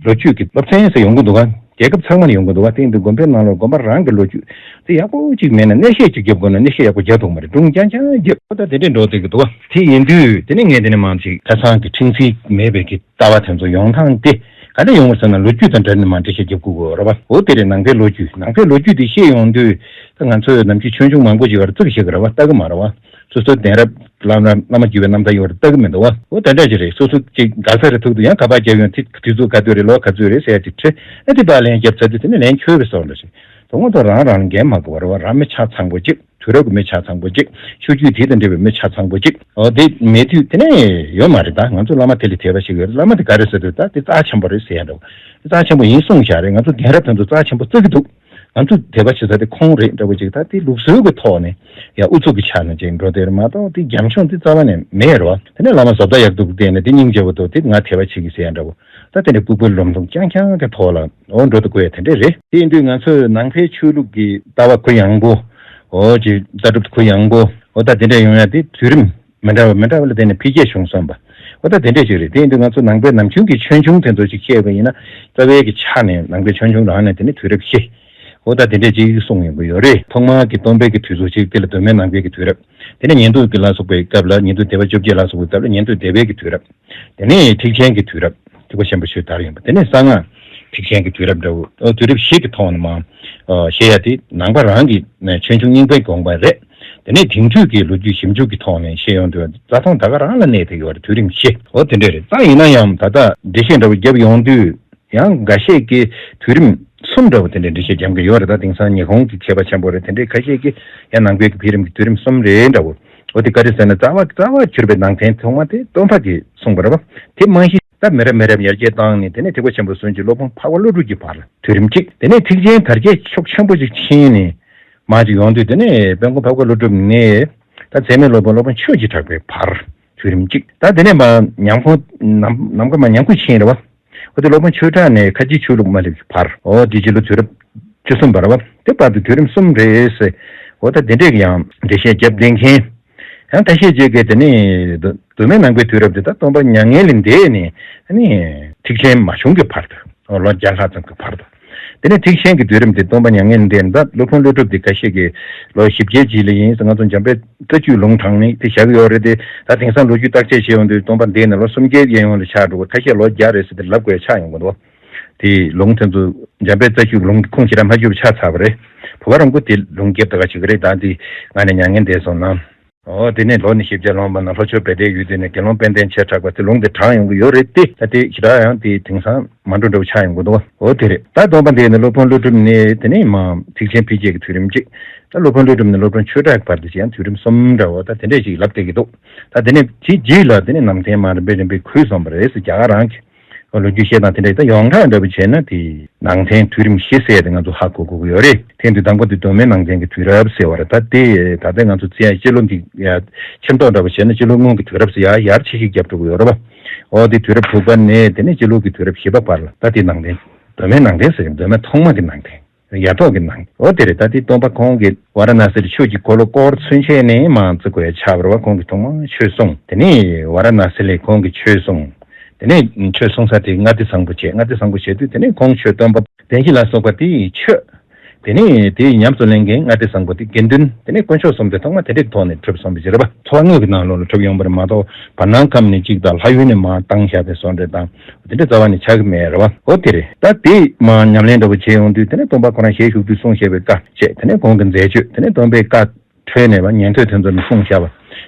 ལོ་རྒྱུས་ཀྱི་སློབ་ཚན་ཟེར་ཡོང་གི་འདུག་ག་རྒྱལ་ཁབ་ཚང་མ་ནས་ཡོང་གི་འདུག་ག་དེ་ཡིན་དུས་དགོན་པའི་ནང་ལོགས་དགོན་པ་རང་གི་ལོ་རྒྱུས་དེ་ཡག་པོ་ཅིག་མེད་ན། གནས་བཤད་ཅིག་རྒྱབ་དགོས་ན་གནས་བཤད་ཡག་པོ་རྒྱག་ཐུབ་མ་རེད། སྒྲུང་རྐྱང་རྐྱང་རྒྱབ། འོ་ད་དེ་འདྲས་འགྲོ་བསྡད་ཀྱི་འདུག་ག་དེ་ཡིན་དུས་དེ་ནས་ངས་དེ་ནས་མང་ཅིག་ཁ་སང་གི་ཁྲིམས་འཛིན་མེད་པའི་གི་ལྟ་བ་དེ་ཚོ་ཡོང་སྟངས་དེ་ག་འདྲ་ཡོང་བ་ཟེར་ན། ལོ་རྒྱུས་དང་འབྲེལ་ནས་མར་འགྲེལ་བཤད་རྒྱབ་དགོས་ཀྱི་ཡོད་རེད་པ། འོ་དེ་རེད། ནང་པའི་ལོ་རྒྱུས། ནང་པའི་ལོ་རྒྱུས་དེ་ཤེས་ཡོང་དུས་ད་ང་ཚོས་ནམ་རྒྱུན་ཆོས་འབྱུང་མང་པོ་ཅིག་ཡོད་རེད། ཙིག་ཤེས་ཀྱི་རེད་པ། ལྟ་གི་མ་རེད་པ། སོ་སོའི་གདན་རབས། བླ་མ། བླ་མ་བརྒྱུད་པའི་རྣམ་ཐར་ཡོད་རེད། ལྟ་གི་མི་འདུག་བ། འོ་དེ་འདྲ་ཅིག་རེད། སོ་སོ་ཅིག་ག་ས་རེ་ཐུག་དུས་ཡང་ག་པར་རྒྱབ་ཡོང་། དེ་དུས་ཚོད་ག་དུས་རེད། ལོ་ག་ཚོད་རེད་ཟེར་ཡ་ཅིག་དྲི། ཨ་དེ་ཕར་ལན་རྒྱབ་ཚར་དུས་དེ་ནས་ལན་འཁྱོལ་བའི་བཟོ་འདྲ་ཞིག་དོན་དངོས་ཐོག་རང་རང་འགན་མ་འཁུར་བ་རེད་བ། རང་མི་ཆ་ཚང་པོ་གཅིག་དུས་རབས་ཀྱི་མི་ཆ་ཚང་པོ་གཅིག་ཆོས་བརྒྱུད་དེ་དང་འབྲེལ་བའི་མི་ཆ་ཚང་པོ་གཅིག་འོ་དེ་མེད་དུས་དེ་ནས་ཡོད་མ་རེད། ད་ང་ཚོ་བླ་མ་དེ་ལ་དད་པ་བྱེད་ཀྱི་ཡོད་རེད། བླ་མ་དེ་ག་རེ་ཟེར་དུས་ད་དེ་རྩ་ཆེན་པོ་རེད་ཟེར་ཡ་འདྲ་བོ། རྩ་ཆེན་པོ་ཡིན་གསུངས་བཞག་རེད། ང་ཚོ་རྒན་རབས་དེ་ཚོ་རྩ་ཆེན་པོ་བརྩི་གི་འདུག་ང་ཚོ་དད་པ་བྱེད་ས་དེ་ཁོང་རེད་འདྲ་བོ་ཅིག་ད་དེ་ལུགས་སྲོལ་གྱི་ཐོག་ནས་ཡ་ཨུ་ཚུགས་ཀྱི་ཆ་ནས་ཅིག་འགྲོ་དེ་རེད་མ་གཏོགས་དེ་རྒྱབ་ལྗོངས་དེ་རྩ་བ་ནས་མེད་རེད་བ། དེ་ནས་བླ་མ་བཟོ་ལྟ་ཡག་སྡུག་བལྟས་ནས་དེ་སྙིང་རྗེ་བོ་འདུག་དེ་ང་དད་པ་བྱེད་ཀྱི་ཟེར་ཡ་འདྲ་བོ། ད་དེ་འདྲའི་ལྐུགས་པའི་ལམ་ལྷོང་རྐྱང་རྐྱང་གི་ཐོག་ལ་འོ་འགྲོ་དུ་དགོས་ཡ་དེ་འདྲས་རེད། དེ་ཡིན་དུས་ང་ཚོས་ནང་པའི་ཆོས་ལུགས་ཀྱི་ལྟ་བ་གུ་ཡངས་པོ། འོ་ཅིག་ལྟ་གྲུབ་གུ་ཡངས་པོ། འོ་ད་དེ་འདྲས་ཡོང་ཡ་དེ་དུས་རིམ་མི་འདྲ་བ་མི་འདྲ་བ་ལ་བརྟེན་ནས་འཕེལ་རྒྱས་བྱུང་སོང་བ། འོ་ད་དེ་འདྲས་ཅིག་རེད། དེ་ཡིན་དུས་ང་ཚོ་ནང་པའི་ནམ་རྒྱུན་གྱི་ཆོས་འབྱུང་དེ་ཚོ་ཅིག་བཤད་པ་ཡིན་ན་རྩ་བའི་གི་ཆ་ནས་ནང་པའི་ཆོས་འབྱུང་རང་ནས་དེ་ནས་དུས་རབས་བཞི། འོ་ད་དེ་འདྲས་ཅིག་གསུངས་ཡོང་གི་ཡོད་རེད། ཐོག་མར་གི་སྟོན་པའི་གི་དུས་ཚོད་ཅིག་དེ་ལ་གདོད་མའི་ནང་པའི་གི་དུས་རབས། དེ་ནས་ཉན་ཐོས་ཀྱི་ལ་སོགས་པའི་སྐབས་ལ་ཉན་ཐོས་སྡེ་པ་བཅོ་བརྒྱད་ལ་སོགས་པའི་སྐབས་ལ་ཉན་ཐོས་སྡེ་པའི་གི་དུས་རབས། དེ་ནས་ཐེག་ཆེན་གྱི་དུས་རབས་ཐེག་པ་ཆེན་པོ་ཆོས་དར་ཡོང་བ། དེ་ནས་གསང་སྔགས་ཐེག་ཆེན་གྱི་དུས་རབས་འདྲ་བོ། ཨོ་དུས་རབས་བཞི་གི་ཐོག་ནས་མར་ཨོ་བཤད་ཡ་དེ་ནང་པ་རང་གི་ནས་ཆོས་འབྱུང་རྙིང་པའི་དགོངས་པ་རེད། དེ་ནས་དེང་དུས་ཀྱི་ལོ་རྒྱུས་ཞིབ་འཇུག་གི་ཐོག་ནས་བཤད་ཡོང་དུས་རྩ་ཐང་ད་ག་རང་ལ་གནས་ཐེག་ཡོད་རེད། དུས་རིམ་བཞི། ཨོ་དེ་འདྲ་རེད། ད་ཡིན་ན་ཡང་ད་ལྟ་འགྲེལ་བཤད་འདྲ་བོ་བརྒྱབ་ཡོང་དུས་ཡང་འགའ་ཤས་ཀྱིས་དུས་རིམ་གསུམ་འདྲ་བོ་དེ་འདྲའི་འགྲེལ་བཤད་རྒྱབ་ཀྱི་ཡོད་རེད། ད་དེང་སང་ཉི་ཧོང་གི་མཁས་པ་ཆེན་པོ་རེད། དེ་འདྲའི་ཁ་ཤས་ཀྱིས་ཡང་ནང་པའི་གི་འཕེལ་རིམ་གྱི་དུས་རིམ་གསུམ་རེད་འདྲ་བོ། འོ་དེ་ག་རེ་ཟེར་ན་རྩ་བ་རྩ་བ་གྱུར་པའི་ནང་ཚན་ཐོག་མ་དེ་སྟོན་པ་གིས་གསུངས་པ་རེད་པ། དེ་མ་གཞི་ད་མི་རབས་མི་རབས་ཡར་རྒྱས་བཏང་ནས་དེ་ནས་ཐེག་པ་ཆེན་པོ་གསུམ་གྱི་སློབ་དཔོན་འཕགས་པ་ཀླུ་སྒྲུབ་ཀྱི་བར་ལ་དུས་རིམ་གཅིག་དེ་ནས་ཐེག་ཆེན་དར་རྒྱས་ཕྱོགས་ཆེན་པོ་ཅིག་ཕྱིན་ནས་མར་ཅིག་ཡོང་དུས་དེ་ནས་དཔལ་མགོན་འཕགས་པ་ཀླུ་སྒྲུབ་ནས་ད་ཚད་མེད་སློབ་དཔོན་སློབ་དཔོན་ཆོས་ཀྱི་གྲགས་པའི་བར་དུས་རིམ་གཅིག་ད་དེ་ནས་མར་ཉམས་ཁོང་ནམ་ནམ་མཁའ་མར་ཉམས་ཁུ་ཕྱིན་རེད་པ། འོ་དེ་སློབ་དཔོན་ཆོས་གྲགས་ནས་ཁ་ཆེའི་ཆོས་ལུགས་མར་སླེབས་ཀྱི་བར། འོ་དེ་སྤྱི་ལོ་དུས་རབས་བཅུ་གསུམ་པ་རེད་པ། དེ་བར་དུ་དུས་རིམ་གསུམ་རེད་ཟེར། འོ་ད་དེ་འདྲས་ཀྱི་ཡང་འགྲེལ་བཤད་རྒྱབ་བསྡད་མཁན། ཡང་ཁ་ཤས་ཅིག་གིས་དེ་ནི་གདོད་མའི་ནང་པའི་དུས་རབས་དེ་ད་སྟོན་པ་མྱ་ངན་ལས་འདས་ནས་ཨ་ནི་ཐེག་ཆེན་མ་བྱུང་གི་བར་དུ། འོ་ལོ་བརྒྱ་ལྷག་ཙམ་གྱི་བར་དུ། དེ་ནས་ཐེག་ཆེན་གྱི་དུས་རིམ་དེ་སྟོན་པ་མྱ་ངན་འདས་ནས་ད་སློབ་དཔོན་ཀླུ་སྒྲུབ་དེ་ཁ་ཤས་ཀྱིས་ལོ་བཞི་བརྒྱའི་རྗེས་ལ་ཡིན་ཟེར། ང་ཚོ་འཇམ་དཔལ་རྩ་རྒྱུད་ལུང་དྲངས་ནས་དེ་བཞག་གི་ཡོད་རེད་དེ། ད་དེང་སང་ལོ་རྒྱུས་བརྟག་དཔྱད་བྱས་ཡོང་དུས་སྟོན་པ་འདས་ནས་ལོ་སུམ་བརྒྱའི་གཡས་གཡོན་ལ་ཆགས་འགྲོ་བ། ཁ་ཤས་ལོ་བརྒྱ་རེད་ཟེར་དེ་ལབ་དགོས་ཆགས་ཡོང་གི་འདུག་དེ་ལུང་དེ་ཚོ་འཇམ་དཔལ་རྩ་རྒྱུད་ལུང་གི་ཁུངས་ཞེ་དྲག་མ་གྱུར་པ་ཆགས་ཚར་བ་རེད། བུ་ག་རམ་པོ་དེ་ལུང་རྒྱབ་ད་ག་བྱེད་ཀྱི་རེད། ད་དེ་ང་ནས་མྱ་ངན་འདས་སོང་ན། འོ་དེ་ནས་ལོ་ནི་བཞི་བརྒྱ་ལོངས་པ་ན་ལྷོ་ཕྱོགས་བེ་ཏའི་ཡུལ་དུ་ནས་དགེ་སློང་དཔལ་ལྡན་ཆེར་གྲགས་པ་དེ་ལུང་དེ་དྲངས་ཡོང་གི་ཡོད་རེད་དེ། ད་དེ་ཞེ་དྲག་ཡང་དེ་དེང་སང་མ་འགྲོ་འདྲ་བོ་ཆགས་ཡོང་གི་འདུག་འོ་དེ་རེད། ད་སྟོན་པ་འདས་ནས་སློབ་དཔོན་ཀླུ་སྒྲུབ་ནས་དེ་ནས་མར་ཐེག་ཆེན་འཕེལ་རྒྱས་ཀྱི་དུས་རིམ་གཅིག་ད་སློབ་དཔོན་ཀླུ་སྒྲུབ་ནས་སློབ་དཔོན་ཆོས་གྲགས་ཀྱི་བར་དུ་ཅིག་ཡང་དུས་རིམ་གསུམ་འདྲ་བོ་ད་དེ་འདྲས་ཅིག་ལབ་བསྡད་ཀྱི་འདུག་ད་དེ་ནས་དེའི་རྗེས་ལ་དེ་ནས་ནང་བསྟན་མར་རིམ་པས་རིམ་པས་ཁུལ་སོང་བ་རེད་ཟེར། རྒྱ་གར་རང་གི་ལོ་རྒྱུས་བཤད་སྟངས་དེ་འདྲ་ད་ཡོངས་གྲགས་འདྲ་པོ་བྱས་ན་དེ་ནང་བསྟན་དུས་རིམ་བཞི་ཟེར་ཡ་དེ་ང་ཚོ་ཧ་གོ་དགོས་ཀྱི་ཡོད་རེད། དེ་དུས་དང་པོ་དེ་གདོད་མའི་ནང་བསྟན་གྱི་དུས་རབས་ཟེར་བ་རེད། ད་དེ་ད་ལྟ་ང་ཚོ་བརྩི་ཡ་སྤྱི་ལོ་འདི་ཡ་ཆེ་མདོག་འདྲ་པོ་བྱས་ན་སྤྱི་ལོ་སྔོན་གྱི་དུས་རབས་ཟེར་ཡ་ཡར་ཆེ་ཤོས་རྒྱབ་འགྲོ་གི་ཡོད་རེད་པ། འོ་དེ་དུས་རབས་དྲུག་པ་ནས་དེ་ནས་སྤྱི་ལོ་གི་དུས་རབས་བཞི་པ་བར་ལ་ད་དེ་ནང་བསྟན་གདོད་མའི་ནང་བསྟན་ཟེར་གདོད་མའི་ཐོག་མ་གི་ནང་བསྟན། ཡ་ཐོག་གི་ནང་། འོ་དེ་རེད། ད་དེ་སྟོན་པ་ཁོང་གིས་ཝཱ་ར་ཎ་སི་ལ་ཆོས་ཀྱི་འཁོར་ལོ་བསྐོར་ཚུན་ཆད་ནས་མར་བརྩི་དགོས་ཡ་ཆགས་པ་རེད་པ། ཁོང་གིས་ཐོག་མར་ཆོས་གསུངས། དེ་ནས་ཝཱ་ར་ཎ་སི་ལ་ཁོང་གིས་ཆོས་གསུངས། དེ་ནས་ཆོས་གསུངས་ས་དེ་མངའ་སྡེ་བཟང་པོ་བྱས། མངའ་སྡེ་བཟང་པོ་བྱས་དུས་དེ་ནས་ཁོང་ཆོས་སྟོན་པ་བདེན་བཞི་ལ་སོགས་པ་དེ་ཡི་ཆོས། དེ་ནས་དེ་ཉམས་སུ་ལེན་མཁན་མངའ་སྡེ་བཟང་པོ་དེ་དགེ་འདུན། དེ་ནས་དཀོན་མཆོག་གསུམ་དེ་ཐོག་མར་དེ་འདྲའི་ཐོག་ནས་གྲུབ་སོང་བ་ཞིག་རེད་པ། འཚོ་བ་དངོས་ཀྱི་ནང་ལོགས་ལ་གྲུབ་ཡོང་བ་རེད་མ་གཏོགས་བར་སྣང་ཁམས་ནས་གཅིག་དང་ལྷ་ཡུལ་ནས་མར་བཏང་བཞག་པའི་བཟོ་འདྲ་དང་། དེ་འདྲ་རྩ་བ་ནས་ཆགས་ཀྱི་མེད་རེད་པ། འོ་དེ་རེད། ད་དེ་མར་ཉམས་ལེན་འདྲ་པོ་བྱས་ཡོང་དུས་དེ་ནས་སྟོན་པ་ཁོ་རང་ཞལ་བཞུགས་དུས་གསུངས་བཞག་པའི་བཀའ་བཅས། དེ་ནས་ཁོང་གི་མཛད་སྤྱོད། དེ་ནས་སྟོན་པའི་བཀའ་འཁྲོལ་ནས་པ་ཉན་ཐོས་དེ་ཚོ་ནས་གསུངས་བཞག་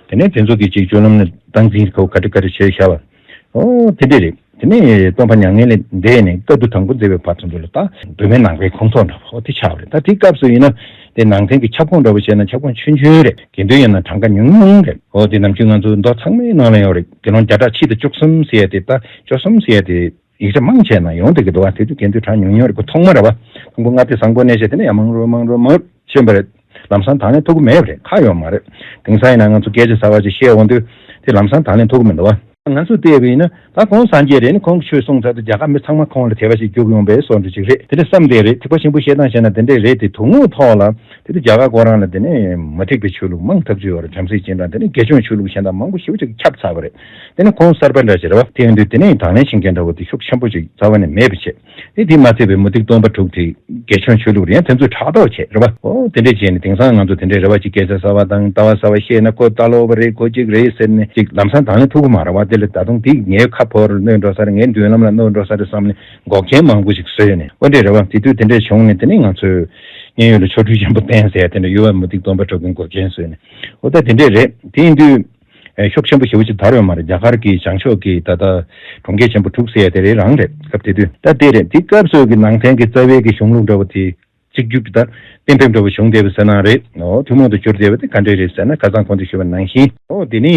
པ། དེ་ནས་དེ་ཚོ་གིས་ཅིག་སྤྱོད་ལམ་ནས་སྟངས་འཛིན་ཁོ་ག་འདྲ་ག་འདྲ་བྱས་བཞག་པ། འོ་དེ་འདྲ་རེད། དེ་ནས་སྟོན་པ་མྱ་ངན་ལས་འདས་ནས་བཀའ་བསྡུ་དང་པོ་མཛད་པའི་བར་དུ་འདུག་ལ་ད་གདོད་མའི་ནང་པའི་ཁོངས་གཏོགས་འདྲ་པོ་འོ་དེ་ཆགས་པ་རེད། ད་དེ་སྐབས་སུ་ཡིན་ན་དེ་ནང་བསྟན་གྱི་ཁྱབ་ཁོངས་འདྲ་པོ་བྱས་ན་ཁྱབ་ཁོངས་ཆུང་ཆུང་རེད། དགེ་འདུན་ཡིན་ན་གྲངས་ཀ་ཉུང་ཉུང་རེད། འོ་དེ་ནམ་རྒྱུན་ང་ཚོ་མདོ་ཚང་མའི་ནང་ལ་ཡོད་རེད། དགེ་སློང་བརྒྱ་ཕྲག་ཕྱེད་དང་བཅུ་གསུམ་ཟེར་ཡ་དེ། ད་བཅུ་གསུམ་ཟེར་ཡ་དེ་ཡིག་ཆ་མང་ཆེ་ན་ཡོང་བསྡད་ཀྱི་འདུག་བ། དེ་དུས་དགེ་འདུན་གྲངས་ཉུང་ཉུང་རེད། ཁོ་ཐོག་མ་རེད་བ། དང་པོ་མངའ་སྡེ་བཟང་པོ་གནས་བྱས་དེ་ནས་ཡར་མང་རུ་མང་རུ་མང་རུ་ཕྱིན་པ་རེད། ལམ་སང་དང་ལེན་ཐུབ་ཀྱི་མེད་པ་རེད། ཁག་ཡོད་མ་རེད། དེང་སང་ཡིན་ན་ང་ཚོ་སྐད་ཆ་གསར་པ་ཅིག་བཤད་འོང་དུས་དེ་ལམ་སང་དང་ལེན་ཐུབ་ཀྱི་མི་འདུག་བ། ང་ཚོས་བལྟས་པ་ཡིན་ན་ད་ཁོང་སངས་རྒྱས་རེད། ནི་ཁོང་གི་ཆོས་གསུངས་ཚར་དུས་རྒྱ་གར་མི་ཚང་མ་ཁོང་ལ་དད་པ་ཞིག་རྒྱུགས་ཡོང་པའི་བཟོ་འདྲ་ཅིག་རེད། དེ་འདྲ་བསམ་བསྡད་རེད། ཐེག་པ་ཆེན་པོ་བཤད་སྟངས་བྱས་ན་དེ་འདྲས་རེད་དེ། དོན་དངོས་ཐོག་ལ་དེ་དུས་རྒྱ་གར་ཁོ་རང་ལ་དེ་ནས་མུ་སྟེགས་པའི་ཆོས་ལུགས་མང་ཐག་ཆོད་ཡོད་རེད། བྲམ་ཟེ་སྤྱན་དྲངས། དེ་ནས་དགེ་སྦྱོང་ཆོས་ལུགས་གཞན་དང་མང་པོ་ཞེ་པོ་ཅིག་ཁྱབ་ཚར་བ་རེད། དེ་ནས་ཁོང་གསར་པ་འདྲ་ཅིག་རེད་བ། དེ་ཡིན་དུས་དེ་ནས་དང་ལེན་བྱེད་མཁན་འདྲ་བོ་དེ་ཤུགས་ཆེན་པོ་ཅིག་རྩ་བ་ནས་མེད་པ་བྱས། དེ་དེ་མ་ཚད་པའི་མུ་སྟེགས་སྟོན་པ་དྲུག་དེ་དགེ་སྦྱོང་ཆོས་ལུགས་རེད། ཡང་དེ་ཚོས་ཕྲག་དོག་བྱས་རེད་བ། ཨོ་དེ་འདྲས་བྱས་ནས་དེང་སང་ང་ཚོ་དེ་འདྲས་རེ་བ་ཅིག་སྐད་ཆ་གསར་བ་དང་ལྟ་བ་གསར་བ་བཤད་ན་ཁོ་ལྟ་ལོག་པ་རེད། ཁོ་གཅིག་རེད་ཟེར་ནས་ཅིག་ལམ་སང་དང་ལེན་ཐུབ་ཀྱི་མ་རེད་བ། དེ་ལས་ད་དུང་དེ་ངའི་ཁ་ཕོར་གནོད་འགྲོ་ས་རེད། ངའི་མདུན་ལམ་ལ་གནོད་འགྲོ་ས་རེད་བསམ་ནས་འགོག་རྐྱེན་མང་པོ་ཞིག་བཟོས་ནས། ཨོ་འདྲས་རེད་བ། དེ་དུས་དེ་འདྲས་བྱུང་ནས་དེ་ནས་ང་ཚོས་མཉན་ཡོད་ལ་ཆོ་འཕྲུལ་ཆེན་པོ་བསྟན་ཟེར་ཡ་དེ་འདྲས་ཡོད་བ། མུ་སྟེགས་སྟོན་པ་དྲུག་གིས་འགོག་རྐྱེན་བཟོས་ནས། ཨོ་ད་དེ་འདྲས་རེད། དེ་ཡིན་དུས། ཨེ་ཤུགས་ཆེན་པོ་ཞེ་པོ་ཅིག་དར་ཡོད་མ་རེད། རྒྱ་གར་གྱི་བྱང་ཕྱོགས་ཀྱི་ད་ལྟ་གྲོང་ཁྱེར་ཆེན་པོ་དྲུག་ཟེར་ཡ་དེ་རེད་རང་རེད། སྐབས་དེ་དུས་ད་དེ་རེད། དེ་སྐབས་སུ་གི་ནང་བསྟན་གྱི་རྩ་བའི་གི་གཞུང་ལུགས་འདྲ་བོ་དེ་ གཅིག་གྱུར་གྱི་ད་གཏན་འབེབས་འདྲ་བོ་བྱུང་བསྡད་པ་ཟེར་ན་རེད། འོ་ཐུན་མོང་དུ་གྱུར་བསྡད་པ་དེ་ག་འདྲས་རེད་ཟེར་ན། ཁ་སང་གོང་དུ་ཞུས་པ་ནང་བཞིན། འོ་དེ་ནི་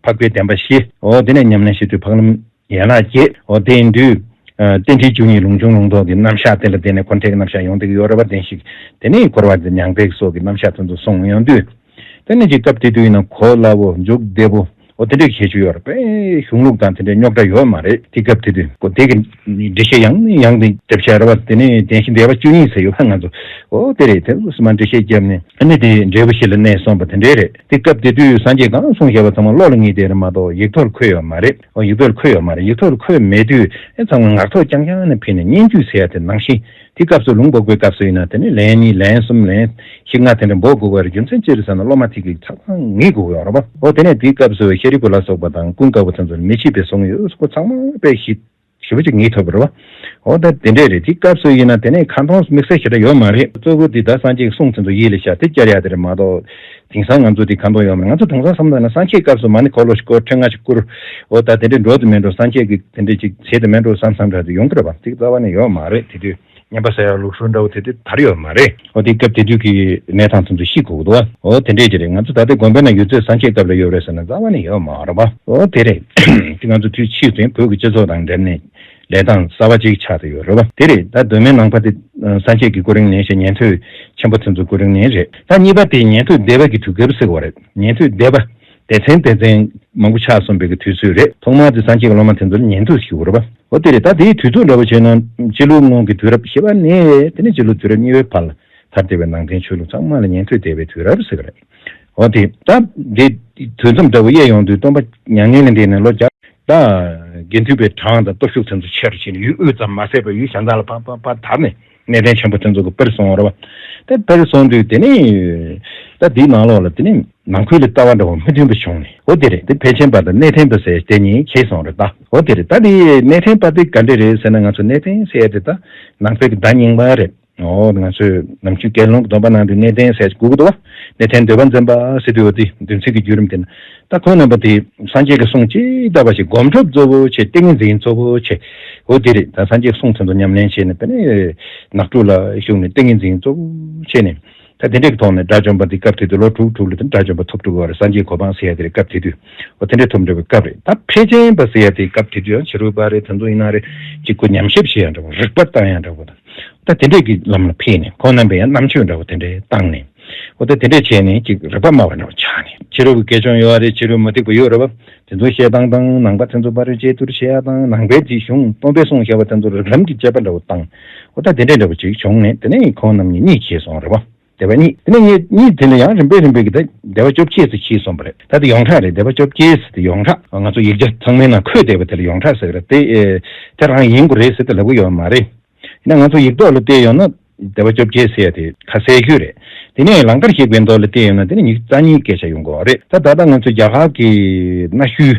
འཕགས་པའི་བདེན་པ་བཞི། འོ་དེ་ནས་ཉམས་ལེན་བྱེད་དུས་འཕགས་ལམ་ཡན་ལག་བརྒྱད། འོ་དེ་ཡིན་དུས། ཨ་རྟེན་འབྲེལ་བཅུ་གཉིས་ལུང་འབྱུང་ལུང་རྟོགས་ཀྱི་རྣམ་གཞག་དེ་ལ་བརྟེན་ནས་འཁོར་འདས་ཀྱི་རྣམ་གཞག་ཡོང་བསྡད་ཀྱི་ཡོད་རེད་པ། བདེན་བཞི། དེ་ནས་འཁོར་བ་དེ་མྱང་འདས་ཀྱི་སོགས་ཀྱི་རྣམ་གཞག་དེ་ཚོ་གསུངས་ཡོང་དུས། དེ་ནས་ཅིག་སྐབས་དེ་དུས་ཡིན་ན་གོ་སླ་བོ། འཇུག་བདེ་བོ། འོ་དེ་འདྲའི་ཁྱད་ཆོས་ཡོད་རེད་པས། གཞུང་ལུགས་དང་དེ་འདྲའི་རྙོག་དྲ་ཡོད་མ་རེད། དེ་སྐབས་དེ་དུས་གོ་དེ་གི་འགྲེལ་བཤད་ཡང་ནས་ཡང་དུ་རྒྱབ་བཤད་རེད་པ། དེ་ནས་བདེན་བཞི་འདས་པ་བཅུ་གཉིས་ཟེར་ཡོད་པ་ང་ཚོ། འོ་དེ་རེད། དེ་ཚོ་མ་འགྲེལ་བཤད་བརྒྱབ་ནས་ཨ་ནི་དེ་འབྲས་བུ་བཞི་ལ་གནས་སོང་བ་དེ་འདྲའི་རེད། དེ་སྐབས་དེ་དུས་སངས་རྒྱས་གང་གསུངས་བཞག་པ་ཚང་མ་བློ་ལ་ངེས་བསྡད་རེད་མ་གཏོགས་ཡིག་ཐོག་ལ་འཁོད་ཡོད་མ་རེད། འོ་ཡིག་ཐོག་ལ་འཁོད་ཡོད་མ་རེད། ཡིག་ཐོག་ལ་འཁོད་མེད་དུས་ཨེ་ཚང་མ་ངག་ཐོག་རྐྱང་རྐྱང་ནས་ཕུལ་ནས་སྙན་བརྒྱུད་ཟེར་ཡ་དེ་ནང་བཞིན། དེ་སྐབས་སུ་ལུང་འབོགས་པའི་སྐབས་སུ་ཡིན་ན་དེ་ནི་ལན་གཉིས་ལན་གསུམ་ལན་བཞི་ལྔ་དེ་འདྲ་འབོགས་དགོས་པར་རྒྱུ་མཚན་ཅི་རེད་ཟེར་ན་སློབ་མ་དེ་གིས་ཆ་ཚང་ངེས་དགོས་ཡོད་རེད་པ། འོ་དེ་ནས་དེའི་སྐབས་སུ་ཤཱ་རིའི་བུ་ལ་སོགས་པ་དང་ཀུན་དགའ་བོ་དེ་ཚོ་ལ་མི་ཕྱེད་པའི་གསུང་ཡོད་སོགས་ཚང་མ་དཔེ་ཞིབ་ཞིབ་པོ་ཅིག་ངེས་ཐུབ་པ་རེད་པ། འོ་ད་དེ་འདྲས་རེད། དེའི་སྐབས་སུ་ཡིན་ན་དེ་ནས་ཁ་མཐོང་དམིགས་བསལ་ཞེ་དྲག་ཡོད་མ་རེད། གཙོ་བོ་དེ་ད་སངས་རྒྱས་ཀྱི་གསུང་དེ་ཚོ་ཡིད་ལ་བཞག་དེ་བསྐྱར་ཡག་དེ་རེད་མ་གཏོགས། དེང་སང་ང་ཚོ་དེ་ཁ་མཐོང་ཡོད་མ་རེད། ང་ཚོ་དེང་སང་བསམ་ད་ན་སངས་རྒྱས་སྐབས་སུ་མ་ཎི་འཁོར་ལོ་ཞིག་བསྐོར། ཕྲེང་ལྔ་ཞིག་བསྐོར། འོ་ད་དེ་འདྲས་འགྲོ་དུ་མི་འགྲོ། སངས་རྒྱས་ཀྱི་དེ་འདྲས་ཅིག་བྱེད་དུ་མི་འགྲོ་བསམ་བསམ་འདྲ་དེ་ཡོང་གི་རེད་པ། དེ་རྩ་བ་ནས་ཡོད་མ་རེད། དེ་དུས་བསྙེན་པ་ཟེར་ཡག་ལུགས་སྲོལ་འདྲ་བོ་དེ་དུས་དར་ཡོད་མ་རེད། འོ་དེ་སྐབས་དེ་དུས་ཀྱི་གནས་སྟངས་དེ་ཚོ་ཤེས་དགོས་ཀྱི་འདུག་པ། འོ་དེ་འདྲས་ཀྱི་རེད། ང་ཚོ་ད་ལྟའི་དགོན་པའི་ནང་ཡོད་ཚད་སངས་རྒྱས་སྐབས་ལ་ཡོད་རེད་ཟེར་ན་རྩ་བ་ནས་ཡོད་མ་རེད་པ། འོ་དེ་རེད། དེ་ང་ཚོ་དུས་ཕྱིས་སུ་བོད་ཀྱི་སྤྱི་ཚོགས་དང་འབྲེལ་ནས་ལས་སྟངས་གསར་པ་ཅིག་ཆགས་བསྡད་ཡོད་རེད་པ། དེ་རེད། ད་གདོད་མའི་ནང་པ་དེ་སངས་རྒྱས་ཀྱི་སྐུ་རིམ་ནས་ཞེས་ཉན་ཐོས་ཆེན་པོ་དེ་ཚོའི་སྐུ་རིམ་ནས་རེད། ད་གཉིས་པ་དེ་ཉན་ཐོས་སྡེ་པ་གི་དུས་སྐབས་ཟེར་བ་རེད། ཉན་ཐོས་སྡེ་པ། སྡེ་ཚན་སྡེ་ཚན་མང་པོ་ཆགས་སོང་བའི་གི་དུས་ཚོད་རེད། ཐོག་མར་དེ་སངས་རྒྱས་ཀྱི་སློབ་མ་དེ་ཚོ་ལ་ཉན་ཐོས་ཞུ་བ་རེད་པ། འོ་དེ་རེད། ད་དེའི་དུས་ཚོད་འདྲ་བོ་བྱས་ན་སྤྱི་ལོའི་སྔོན་གྱི་དུས་རབས་བཞི་པ་ནས་དེ་ནས་སྤྱི་ལོ་དུས་རབས་གཉིས་པའི་བར་ལ་དར་བསྡད་པའི་ནང་བསྟན་ཆོས་ལུགས་ཚང་མ་ལ་ཉན་ཐོས་སྡེ་པའི་དུས་རབས་ཟེར་གི་རེད། འོ་དེ་ད་དེ་དུས་མཚམས་འདྲ་བོ་དབྱེ་ཡོང་དུས་སྟོན་པ་མྱ་ངན་ལས་འདས་ནས་ལོ་བརྒྱ། ད་དགེ་འདུན་པའི་གྲངས་དང་སྟོབས་ཤུགས་དེ་ཚོ་ཆེ་རུ་ཕྱིན་ནས་ཡུལ་དབུས་ཙམ་མ་ཟད་པར་ཡུལ་གཞན་དག་ལ་ཕར་ཕར་ཕར་དར་ནས་གནས་བརྟན་ཆེན་པོ་དེ་ཚོ་གི་དཔེར་སོང་བ་རེད་པ། དེ་དཔེར་སོང་དུས་དེ་ནས་ད་དེའི་ནང་ལོགས་ལ་དེ་ནས་ནང་ཁུལ་ལ་ལྟ་བ་འདྲ་བོ་མི་མཐུན་པ་བྱུང་ནས། འོ་དེ་རེད། དེ་ཕལ་ཆེན་པ་དང་གནས་བརྟན་པ་ཟེར་དེ་གཉིས་གྱེས་སོང་རེད་ད། འོ་དེ་རེད། ད་དེ་གནས་བརྟན་པ་དེ་ག་འདྲ་རེད་ཟེར་ན། ང་ཚོ་གནས་བརྟན་ཟེར་ཡ་དེ་ད་ནང་པའི་གི་བརྡ་རྙིང་པ་རེད། འོ་ང་ཚོས་ནམ་རྒྱུན་དགེ་སློང་གི་སྡོམ་པ་ནང་དུ་གནས་བརྟན་ཟེར་དགོས་ཀྱི་འདུག་པ། གནས་བརྟན་འདོད་པ་འཛིན་པ་ཟེར་དུས་འོ་དེ་འདུལ་ཚིག་གི་བརྒྱུད་རིམ་དེ་ན། ད་ཁོང་རྣམ་པ་དེ་སངས་རྒྱས་ཀྱི་གསུང་ཇི་ལྟ་བ་ཞིག་སྒོམ་སྒྲུབ་གཙོ་བོ་བྱས། ཏིང་ངེ་འཛིན་གཙོ་བོ་བྱས། འོ་དེ་རེད། ད་སངས་རྒྱས་གསུང་དེ་ཚོ་ཉམས་ལེན་བྱས་ནས་དེ་ནས་ནགས་ཁྲོད་ལ་བཞུགས་ནས་ཏིང་ངེ་འཛིན་གཙོ་བོ་བྱས་ནས། ད་དེ་འདྲའི་ཐོག་ནས་དགྲ་བཅོམ་པ་དེ་སྐབས་དེ་དུས་ལོ་དྲུག་དྲུག་ལ་དེ་དགྲ་བཅོམ་པ་ཐོབ་འགྲོ་གི་རེད། སངས་རྒྱས་གོ་འཕང་ཟེར་ཡ་དེ་རེད། སྐབས་དེ་དུས་འོ་དེ་འདྲའི་ཐོབ་འགྲོ་བའི་སྐབས་རེད། ད་ཕལ་ཆེན་པ་ཟེར་ཡ་དེ་སྐབས་དེ་དུས་ཡང་ཕྱི་རོལ་པ་རེད། དེ་ཚོ་ཡིན་ན་རེད། ཅིག་ཁོ་ཉམས་ཞིབ་བྱེད་ཡ་འདྲ་བོ། རིག་པ་བཏང་ཡ་འདྲ་བོ་དང་། ད་དེ་འདྲས་ཀྱི་ལམ་ལ་ཕེབས་ནས་ཁོང་རྣམ་པས་ཡང་རྣམ་དཔྱོད་འདྲ་བོ་དེ་འདྲས་བཏང་ནས། འོ་ད་དེ་འདྲས་བྱས་ནས་ཅིག་རིག་པ་སྨྲ་བ་འདྲ་བོ་ཆགས་ནས། ཕྱི་རོལ་གྱི་དགེ་སྦྱོང་ཡོད་རེད། ཕྱི་རོལ་མུ་སྟེགས་པ་ཡོད་རེད་པ། དེ་ཚོ་བཤད་སྟངས་དང་ནང་པ་དེ་ཚོ་བར་དཔྱད་བསྡུར་བྱེད་ཡ་དང་། ནང་པའི་དེ་གཞུང་སྟོང་པའི་གསུང་བཤད་པ་དེ་ཚོ་རིགས་ལམ་གྱི་དཔྱད་པ་འདྲ་བོ་བཏང་། འོ་ད་དེ་འདྲས་འདྲ་བོ་ཅིག་བྱུང་ནས་དེ་ནས་ཁོང་རྣམ་གཉིས་གཉིད་ཁེལ་སོང་རེད་པ། སྡེ་པ་གཉིས། དེ་ནས་གཉིས་གཉིས་དེ་ལ་ཡང་རིམ་པས་རིམ་པས་ཀྱི་ད་སྡེ་པ་བཅོ་བརྒྱད་ཙམ་ཕྱིན་སོང་བ་རེད། ད་དེ་ཡོངས་གྲགས་རེད། སྡེ་པ་བཅོ་བརྒྱད་ཟེར་དེ་ཡོངས་གྲགས། ང་ཚོ་ཡིག་ཆ་ཚང་མའི་ནང་འཁོད་བསྡད་པ་དེ་ལ་ཡོངས་གྲགས་ཟེར་གི་རེད། དེ་ཨེ་དེ་རང་ཡིན་དགོས་རེད་ཟེར་དེ་ལབ་གི་ཡོད་མ་རེད། ཡིན་ན་ང་ཚོ་ཡིག་ཐོག་ལ་བལྟས་ཡོང་ན་སྡེ་པ་བཅོ་བརྒྱད་ཟེར་ཡ་དེ་ཁ་གསལ་ཤོས་རེད། དེ་ནས་ལང་ཀར་གཤེགས་པའི་མདོ་ལ་བལྟས་ཡོང་ན་དེ་ནི་ཉི་ཤུ་རྩ་གཉིས་སྐད་ཆ་ཡོང་གི་ཡོད་རེད། ད་ད་ལྟ་ང་ཚོ་རྒྱ་གར་གྱི་གནའ་ཤུལ་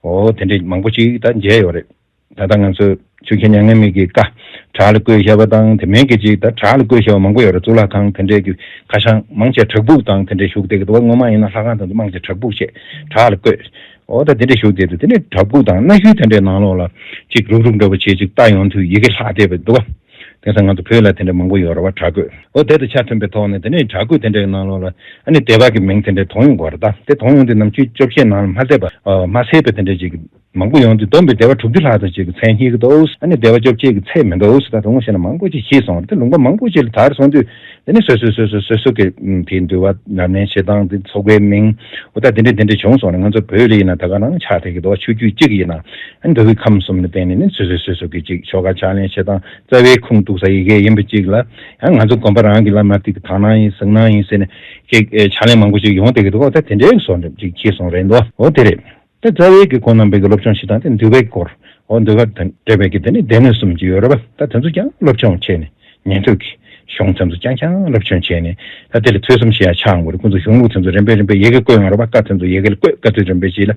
འོ་དེ་འདྲ་མང་པོ་ཅིག་ད་མཇལ་ཡོད་རེད། ད་ལྟ་ང་ཚོས་ཆོས་རྒྱལ་མྱ་ངན་མེད་ཀྱི་བཀའ་བྲག་ལ་བརྐོས་བཞག་པ་དང་། དེ་མིན་གྱི་ཅིག་ད་བྲག་ལ་བརྐོས་བཞག་པ་མང་པོ་ཡོད་རེད། གཙུག་ལག་ཁང་དེ་འདྲས་ཀྱི་ཁ་བྱང་མང་ཆེ་བྲག་ཕུག་དང་དེ་འདྲས་བཞུགས་བསྡད་ཀྱི་འདུག་པ། སྔོན་མ་ཡིན་ན་ལྷ་ཁང་དེ་ཚོ་མང་ཆེ་བྲག་ཕུག་བྱས་བྲག་ལ་བརྐོས། འོ་ད་དེ་འདྲས་བཞུགས་བསྡད་འདུག། དེ་ནས་བྲག་ཕུག་དང་གནའ་ཤུལ་དེ་འདྲས་ནང་ལོགས་ལ་ཅིག་རུག་རུག་འདྲ་པོ་བྱས་ཅིག་ལྟ་ཡོང་དུས་ཡི་གེ་ལྷག་བསྡད་པ་འདུག་པ། དེང་སང་ང་ཚོ་བོད་ལ་དེ་འདྲས་མང་པོ་ཡོད་རེད་པ། བྲག་བརྐོས། འོ་དེ་དང་ཆ་མཐུན་པའི་ཐོག་ནས་དེ་ནས་བྲག་བརྐོས་དེ་འདྲས་ནང་ལོགས་ལ་ཨ་ནི་སྡེ་པ་གི་མིང་དེ་འདྲས་དོན་ཡོང་གི་ཡོད་རེད། ད་དེ་དོན་ཡོང་དུས་ནམ་རྒྱུན་བཅོ་བརྒྱད་ནང་ལ་མ་ཟད་པ་མ་ཟད་པའི་དེ་འདྲས་ཅིག་མང་པོ་ཡོང་དུས་བསྡོམས་པས་སྡེ་པ་དྲུག་ཅུ་ལྷག་ཙམ་ཅིག་གི་མཚན་སྙེག་གི་འདུག། ཨ་ནི་སྡེ་པ་བཅོ་བརྒྱད་ཀྱི་ཚད་མི་འདུག་ཟེར། ད་དུང་བཤད་ན་མང་པོ་ཅིག་ཤེས་སོང་རེད། དེ་ལུང་པ་མང་པོ་ཅིག་ལ་དར་སོང་དུས་དེ་ནི་སོ་སོས་སོ་སོས་སོ་སོ་གི་དེའི་འདུལ་བ་ཉམས་ལེན་བྱེད་སྟངས་དེ་ཚོགས་པའི་མིང་འོ་ད་དེ་འདྲས་དེ་འདྲས་བྱུང་སོང་རེད། ང་ཚོ་བོད་ལ་ཡིན་ན་ད་ག་རང་ཆགས་བསྡད་ཀྱི་འདུག། ཆོས་བརྒྱུད་གཅིག་ཡིན་ན་ཨ་ནི་མདོ་དབུས་ཁམས་གསུམ་ལ་བརྟེན་ནས་ནི་སོ་སོས་སོ་སོ་གི་ཅིག་ཆོ་ག་ཕྱག་ལེན་བྱེད་སྟངས། རྩ་བའི་ཁུངས་གཏུགས་ས་ཡི་གེ་ཡིན་པ་ཅིག་ལ་ཡང་ང་ཚོ་དགོན་པ་རང་གི་བླ་མ་དེ་གི་དག་སྣང་ཡིན་གཟིགས་སྣང་ཡིན་ཟེར་ནས་ཅིག་ཕྱག་ལེན་མང་པོ་ཅིག་ཡོང་བསྡད་ཀྱི་འདུག། འོ་ད་དེ་འདྲའི་བཟོ་འདྲ་ཅིག་བྱས་སོང་རེད་འདུག། འོ་དེ་རེད། ད་རྩ་བའི་གི་ཁོང་རྣམ་པའི་གི་སློབ་སྦྱོང་བྱེད་སྟངས་དེ་འདུལ་བའི་སྐོར། འོ་འདུལ་བ་དང་འབྲེལ་བའི་གི་དེ་ནི་སྡེ་སྣོད་གསུམ་ཅིག་ཡོད་རེད་པ། ད་དེ་ཚོ་ཀྱང་སློབ་སྦྱོང་བྱས་ནས་ཉན་ཐོས་ཀྱི་གཞུང་དེ་ཚོ་རྐྱང་རྐྱང་སློབ་སྦྱོང་བྱས་ནས། ད་དེ་ལ་ཐོས་བསམ་བྱེད་ཡ་ཆགས་འགྲོ་རེད། ཁོང་ཚོ་གཞུང་ལུགས་དེ་ཚོ་རིམ་པས་རིམ་པས་ཡི་གེ་བཀོད་ཡོང་རེད་པ། བཀའ་དེ་ཚོ་ཡི་གེ་ལ་བཀོད། བཀའ་ཚོད་རིམ་པས་བྱས་ལ་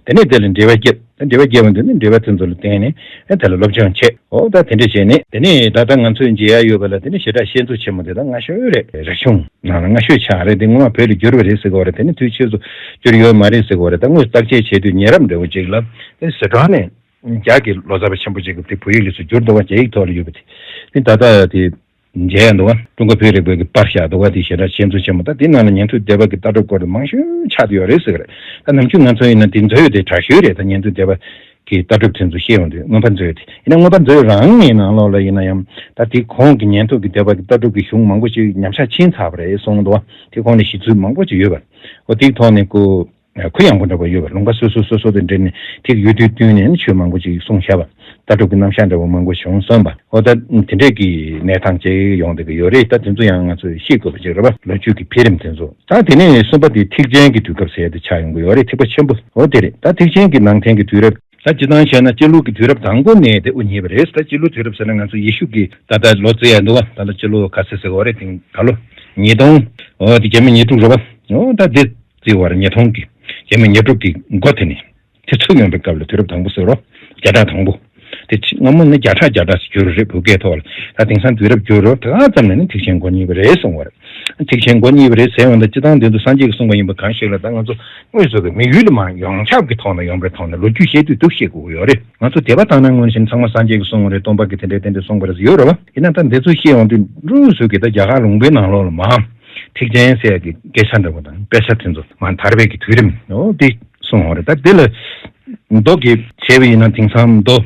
དེ་ནས་དེ་ལ་འགྲེལ་པ་བརྒྱབ། ད་འགྲེལ་པ་བརྒྱབ་པ་འདི་ནི་འགྲེལ་པ་དེ་ཚོ་ལ་བརྟེན་ནས་ཨེ་དེ་ལ་སློབ་སྦྱོང་བྱས། འོ་ད་དེ་འདྲ་བྱས་ནས་དེ་ནས་ད་ལྟ་ང་ཚོས་མཇལ་ཡ་ཡོད་པ་ལ་དེ་ནི་བྱེ་བྲག་བཤད་མཛོད་ཆེན་མོ་དེ་ད་སྔ་ཤོས་རེད། རིག་གཞུང་ནང་ལ་སྔ་ཤོས་ཆགས་རེད། དེ་སྔོན་མ་བོད་ལ་བསྒྱུར་བ་རེད་ཟེར་གི་ཡོད་རེད། དེ་ནི་དུས་ཕྱིས་སུ་བསྒྱུར་ཡོད་མ་རེད་ཟེར་གི་ཡོད་རེད། ད་དངོས་སུ་བརྟག་དཔྱད་བྱེད་དུས་ཉེ་རབས་འདྲ་བོ་ཅིག་ལ་དེ་ཟི་ཁྲོན་ནས་རྒྱ་གི་ལོ་ཙཱ་བ་ཆེན་པོ་ཅིག་གིས་དེ་བོད་ཡིག་ལ་སུ་བསྒྱུར་འདུག་པ། རྒྱ་ཡིག་ཐོག་ལ་ཡོད་པ་དེ་ནི་ད་ལྟ་དེ་ མཇལ་ཡ་འདུག་བ། ཀྲུང་གོ་བོད་རིག་པའི་གི་པར་བཞག་འདུག་བ། དེ་ཞེ་དྲག་ཆེ་ཚོ་ཆེན་མོ། ད་དེ་ནང་ལ་ཉན་ཐོས་སྡེ་པ་གི་ལྟ་གྲུབ་སྐོར་དུ་མང་ཤོས་ཆགས་ཡོད་རེད་ཟེར་གི་རེད། ད་ནམ་རྒྱུན་ང་ཚོ་ཡིན་ན་དེ་འཛོལ་ཡོད་དེ་དྲག་ཤོས་རེད། ད་ཉན་ཐོས་སྡེ་པ་གི་ལྟ་གྲུབ་དེ་ཚོ་ཤེས་ཡོང་དུས་མངོན་པ་མཛོད་དེ་ཡིན་ན། མངོན་པ་མཛོད་རང་ངའི་ནང་ལོགས་ལ་ཡིན་ན་ཡང་ད་དེ་གོང་གི་ཉན་ཐོས་ཀྱི་སྡེ་པ་གི་ལྟ་གྲུབ་ཀྱི་གཞུང་མང་པོ་ཞིག་ཉམས་ཆག་ཕྱིན་ཚར་བ་རེད་གསུངས་འདུག་བ། དེ་གོང་ནས་གཞི་ཚུལ་མང་པོ་ཞིག་ཡོད་པ། འོ་དེའི་ཐོག་ནས་ཁོ་གུ་ཡངས་པོ་འདྲ་པོ་ཡོད་པ། ལུང་པ་སོ་སོ་སོ་སོ་དང་འབྲེལ་ནས་དེ་གི་ཡུལ་དུས་བསྟུན་ནས་ཆོས་མང་པོ་ཞིག་གསུངས་བཞག་པ། ལྟ་གྲུབ་ཀྱི་རྣམ་གཞག་འདྲ་པོ་མང་པོ་བྱུང་སོང་བ། འོ་ད་དེ་འདྲས་ཀྱི་གནས་སྟངས་ཅིག་ཡོང་བསྡད་ཀྱི་ཡོད་རེད། ད་དེ་ཚོ་ཡང་ང་ཚོས་ཤེས་དགོས་པ་ཅིག་རེད་པ། ལོ་རྒྱུས་ཀྱི་འཕེལ་རིམ་དེ་ཚོ། ད་དེ་ནས་གསུམ་པ་དེ་ཐེག་ཆེན་གྱི་དུས་སྐབས་ཟེར་ཡ་དེ་ཆགས་ཡོང་གི་ཡོད་རེད། ཐེག་པ་ཆེན་པོ། འོ་དེ་རེད། ད་ཐེག་ཆེན་གྱི་ནང་ཚན་གྱི་དུས་རབས། ད་སྤྱིར་བཏང་བཤད་ན་སྤྱི་ལོ་གི་དུས་རབས་དང་པོ་ནས་དེ་དབུ་བརྙེས་པ་རེད། ད་སྤྱི་ལོ་དུས་རབས་ཟེར་ན་ང་ཚོ་ཡེ་ཤུ་གི་ད་ལྟ་ལོ་བརྩི་ཡ་འདུག་བ། ད་ལོ་སྤྱི་ལོ་ག་ཚོད་ཟེར་དགོས་རེད། དེང་ག་ལོ་ཉིས་སྟོང་། འོ་དེ་བརྒྱ་མེད་ཉེར་དྲུག་རེད་པ། འོ་ད་དེ་བརྩི་བར་ཉིས་སྟོང་གི་བརྒྱ་མེད་ཉེར་དྲུག་གི་འགོ་དེ་ནས་དེ་ཚུགས་ཡོང་པའི་སྐབས་ལ་དུས་རབས་དང་པོ་ཟེར་རོ། བརྒྱ་ཕྲག་དང་པོ། དེ་ཕྱི་སྔ་མོ་ནི་བརྒྱ་ཕྲག་བརྒྱ་ཕྲག་ཟེར་བསྒྱུར་རེད་བོད་སྐད་ཐོག་ལ། ད་དེང་སང་དུས་རབས་བསྒྱུར་རོ། དེ་ག་ཙམ་ནས་ནི་ཐེག་ཆེན་འགོ་བརྙེས་པ་རེད་གསུངས་པ་རེད། ཐེག་ཆེན་འགོ་བརྙེས་པ་རེད་ཟེར་ཡོང་ད་སྤྱིར་བཏང་དེ་ཚོ་སངས་རྒྱས་ཀྱིས་གསུངས་པ་ཡིན་པ་གང་ཞིག་ལ། ད་ང་ཚོ་དངོས་སུ་གི་མི་ཡུལ་ལ་མར་ཡོངས་ཁྱབ་ཀྱི་ཐོག་ནས་ཡོང་པའི་ཐོག་ནས་ལོ་རྒྱུས་བཤད་དུས་འདུག་བཤད་དགོས་ཀྱི་ཡོད་རེད། ང་ཚོ་དད་པ་བཏང་ན་སྔོན་བཞིན་ཚང་མ་སངས་རྒྱས་ཀྱིས་གསུངས་པ་རེད། སྟོན་པ་གིས་དེ་འདྲས་དེ་འདྲས་གསུངས་པ་རེད་ཟེར་ཡོད་རེད་པ། ཡིན་ན་ད་འདི་ཚོ་བཤད་ཡོང་དུས་དངོས་སུ་གི་ད་རྒྱ་གར་ལུང་པའི་ནང་ལོགས་ལ་མར་ཐེག་ཆེན་ཟེར་ཡ་གི་སྐད་ཆ་འདྲ་པོ་དང་དཔེ་ཆ་དེ་ཚོ་མར་དར་བའི་གི་དུས་རིམ་འོ་དེ་གསུངས་ཡོད་རེད། ད་དེ་ལ་མདོ་གི་བྱས་པ་ཡིན་ན་དེང་སང་མདོ་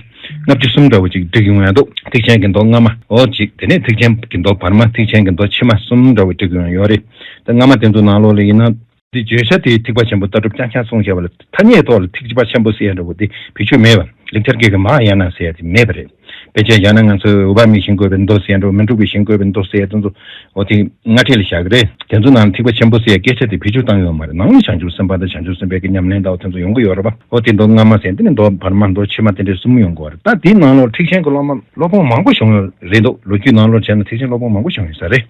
ལྔ་བཅུ་གསུམ་འདྲ་པོ་ཅིག་བསྒྲིགས་ཡོང་ཡ་འདུག་ཐེག་ཆེན་གྱི་མདོ་སྔ་མ་འོ་གཅིག་དེ་ནས་ཐེག་ཆེན་གྱི་མདོ་བར་མ། ཐེག་ཆེན་གྱི་མདོ་ཕྱི་མ་གསུམ་འདྲ་པོ་བསྒྲིགས་ཡོང་ཡོད་རེད། ད་སྔ་མ་དེ་ཚོ་ནང་ལོགས་ལ་ཡིན་ན། འདི་བརྗོད་བྱ་དེ་ཐེག་པ་ཆེན་པོ་ལྟ་གྲུབ་རྐྱང་རྐྱང་གསུངས་བཞག་པ་ལ། ཐ་སྙད་ཐོག་ལ་ཐེག་པ་ཆེན་པོ་ཟེར་ཡ་འདྲ་པོ་དེ་བེད་སྤྱོད་མེད་པ། ལེགས་སྦྱར་སྐད་ཀྱི་མ་ཡ་ན་ཟེར་ཡ་དེ་མེད་པ་རེད། དཔེ་ཆ་བཞག་ན་ང་ཚོས་འོད་དཔག་མེད་ཞིང་བཀོད་པའི་མདོ་ཟེར་ཡ་འདྲ་པོ། མི་འཁྲུགས་པའི་ཞིང་བཀོད་པའི་མདོ་ཟེར་ཡ་དེ་ཚོ་འོ་དེ་སྔ་ཕྱི་ལ་བཞག་གི་རེད། དེ་ཚོ་ནང་ལ་ཐེག་པ་ཆེན་པོ་ཟེར་ཡ་སྐད་ཆ་དེ་བེད་སྤྱོད་བཏང་ཡོད་མ་རེད། ནང་ལ་བྱང་ཆུབ་སེམས་དཔའ་དང་བྱང་ཆུབ་སེམས་དཔའི་གི་ཉམས་ལེན་དང་འོ་དེ་ཚོ་ཡོང་གི་ཡོད་རེད་པ། འོ་དེ་མདོ་སྔ་མ་ཟེར་དེ་ནས་མདོ་བར་མ་མདོ་ཕྱི་མ་དེ་འདྲའི་གསུམ་ཡོང་གི་ཡོད་རེད། ད་དེའི་ནང་ལོགས་ཐེག་ཆེན་གྱི་སློབ་མ་སློབ་དཔོན་མང་པོ་བྱུང་ཡོད་རེད་འདུག་ལོ་རྒྱུས་ནང་ལོགས་བྱས་ན་ཐེག་ཆེན་སློབ་དཔོན་མང་པོ་བྱུང་ཡོད་ས་རེད།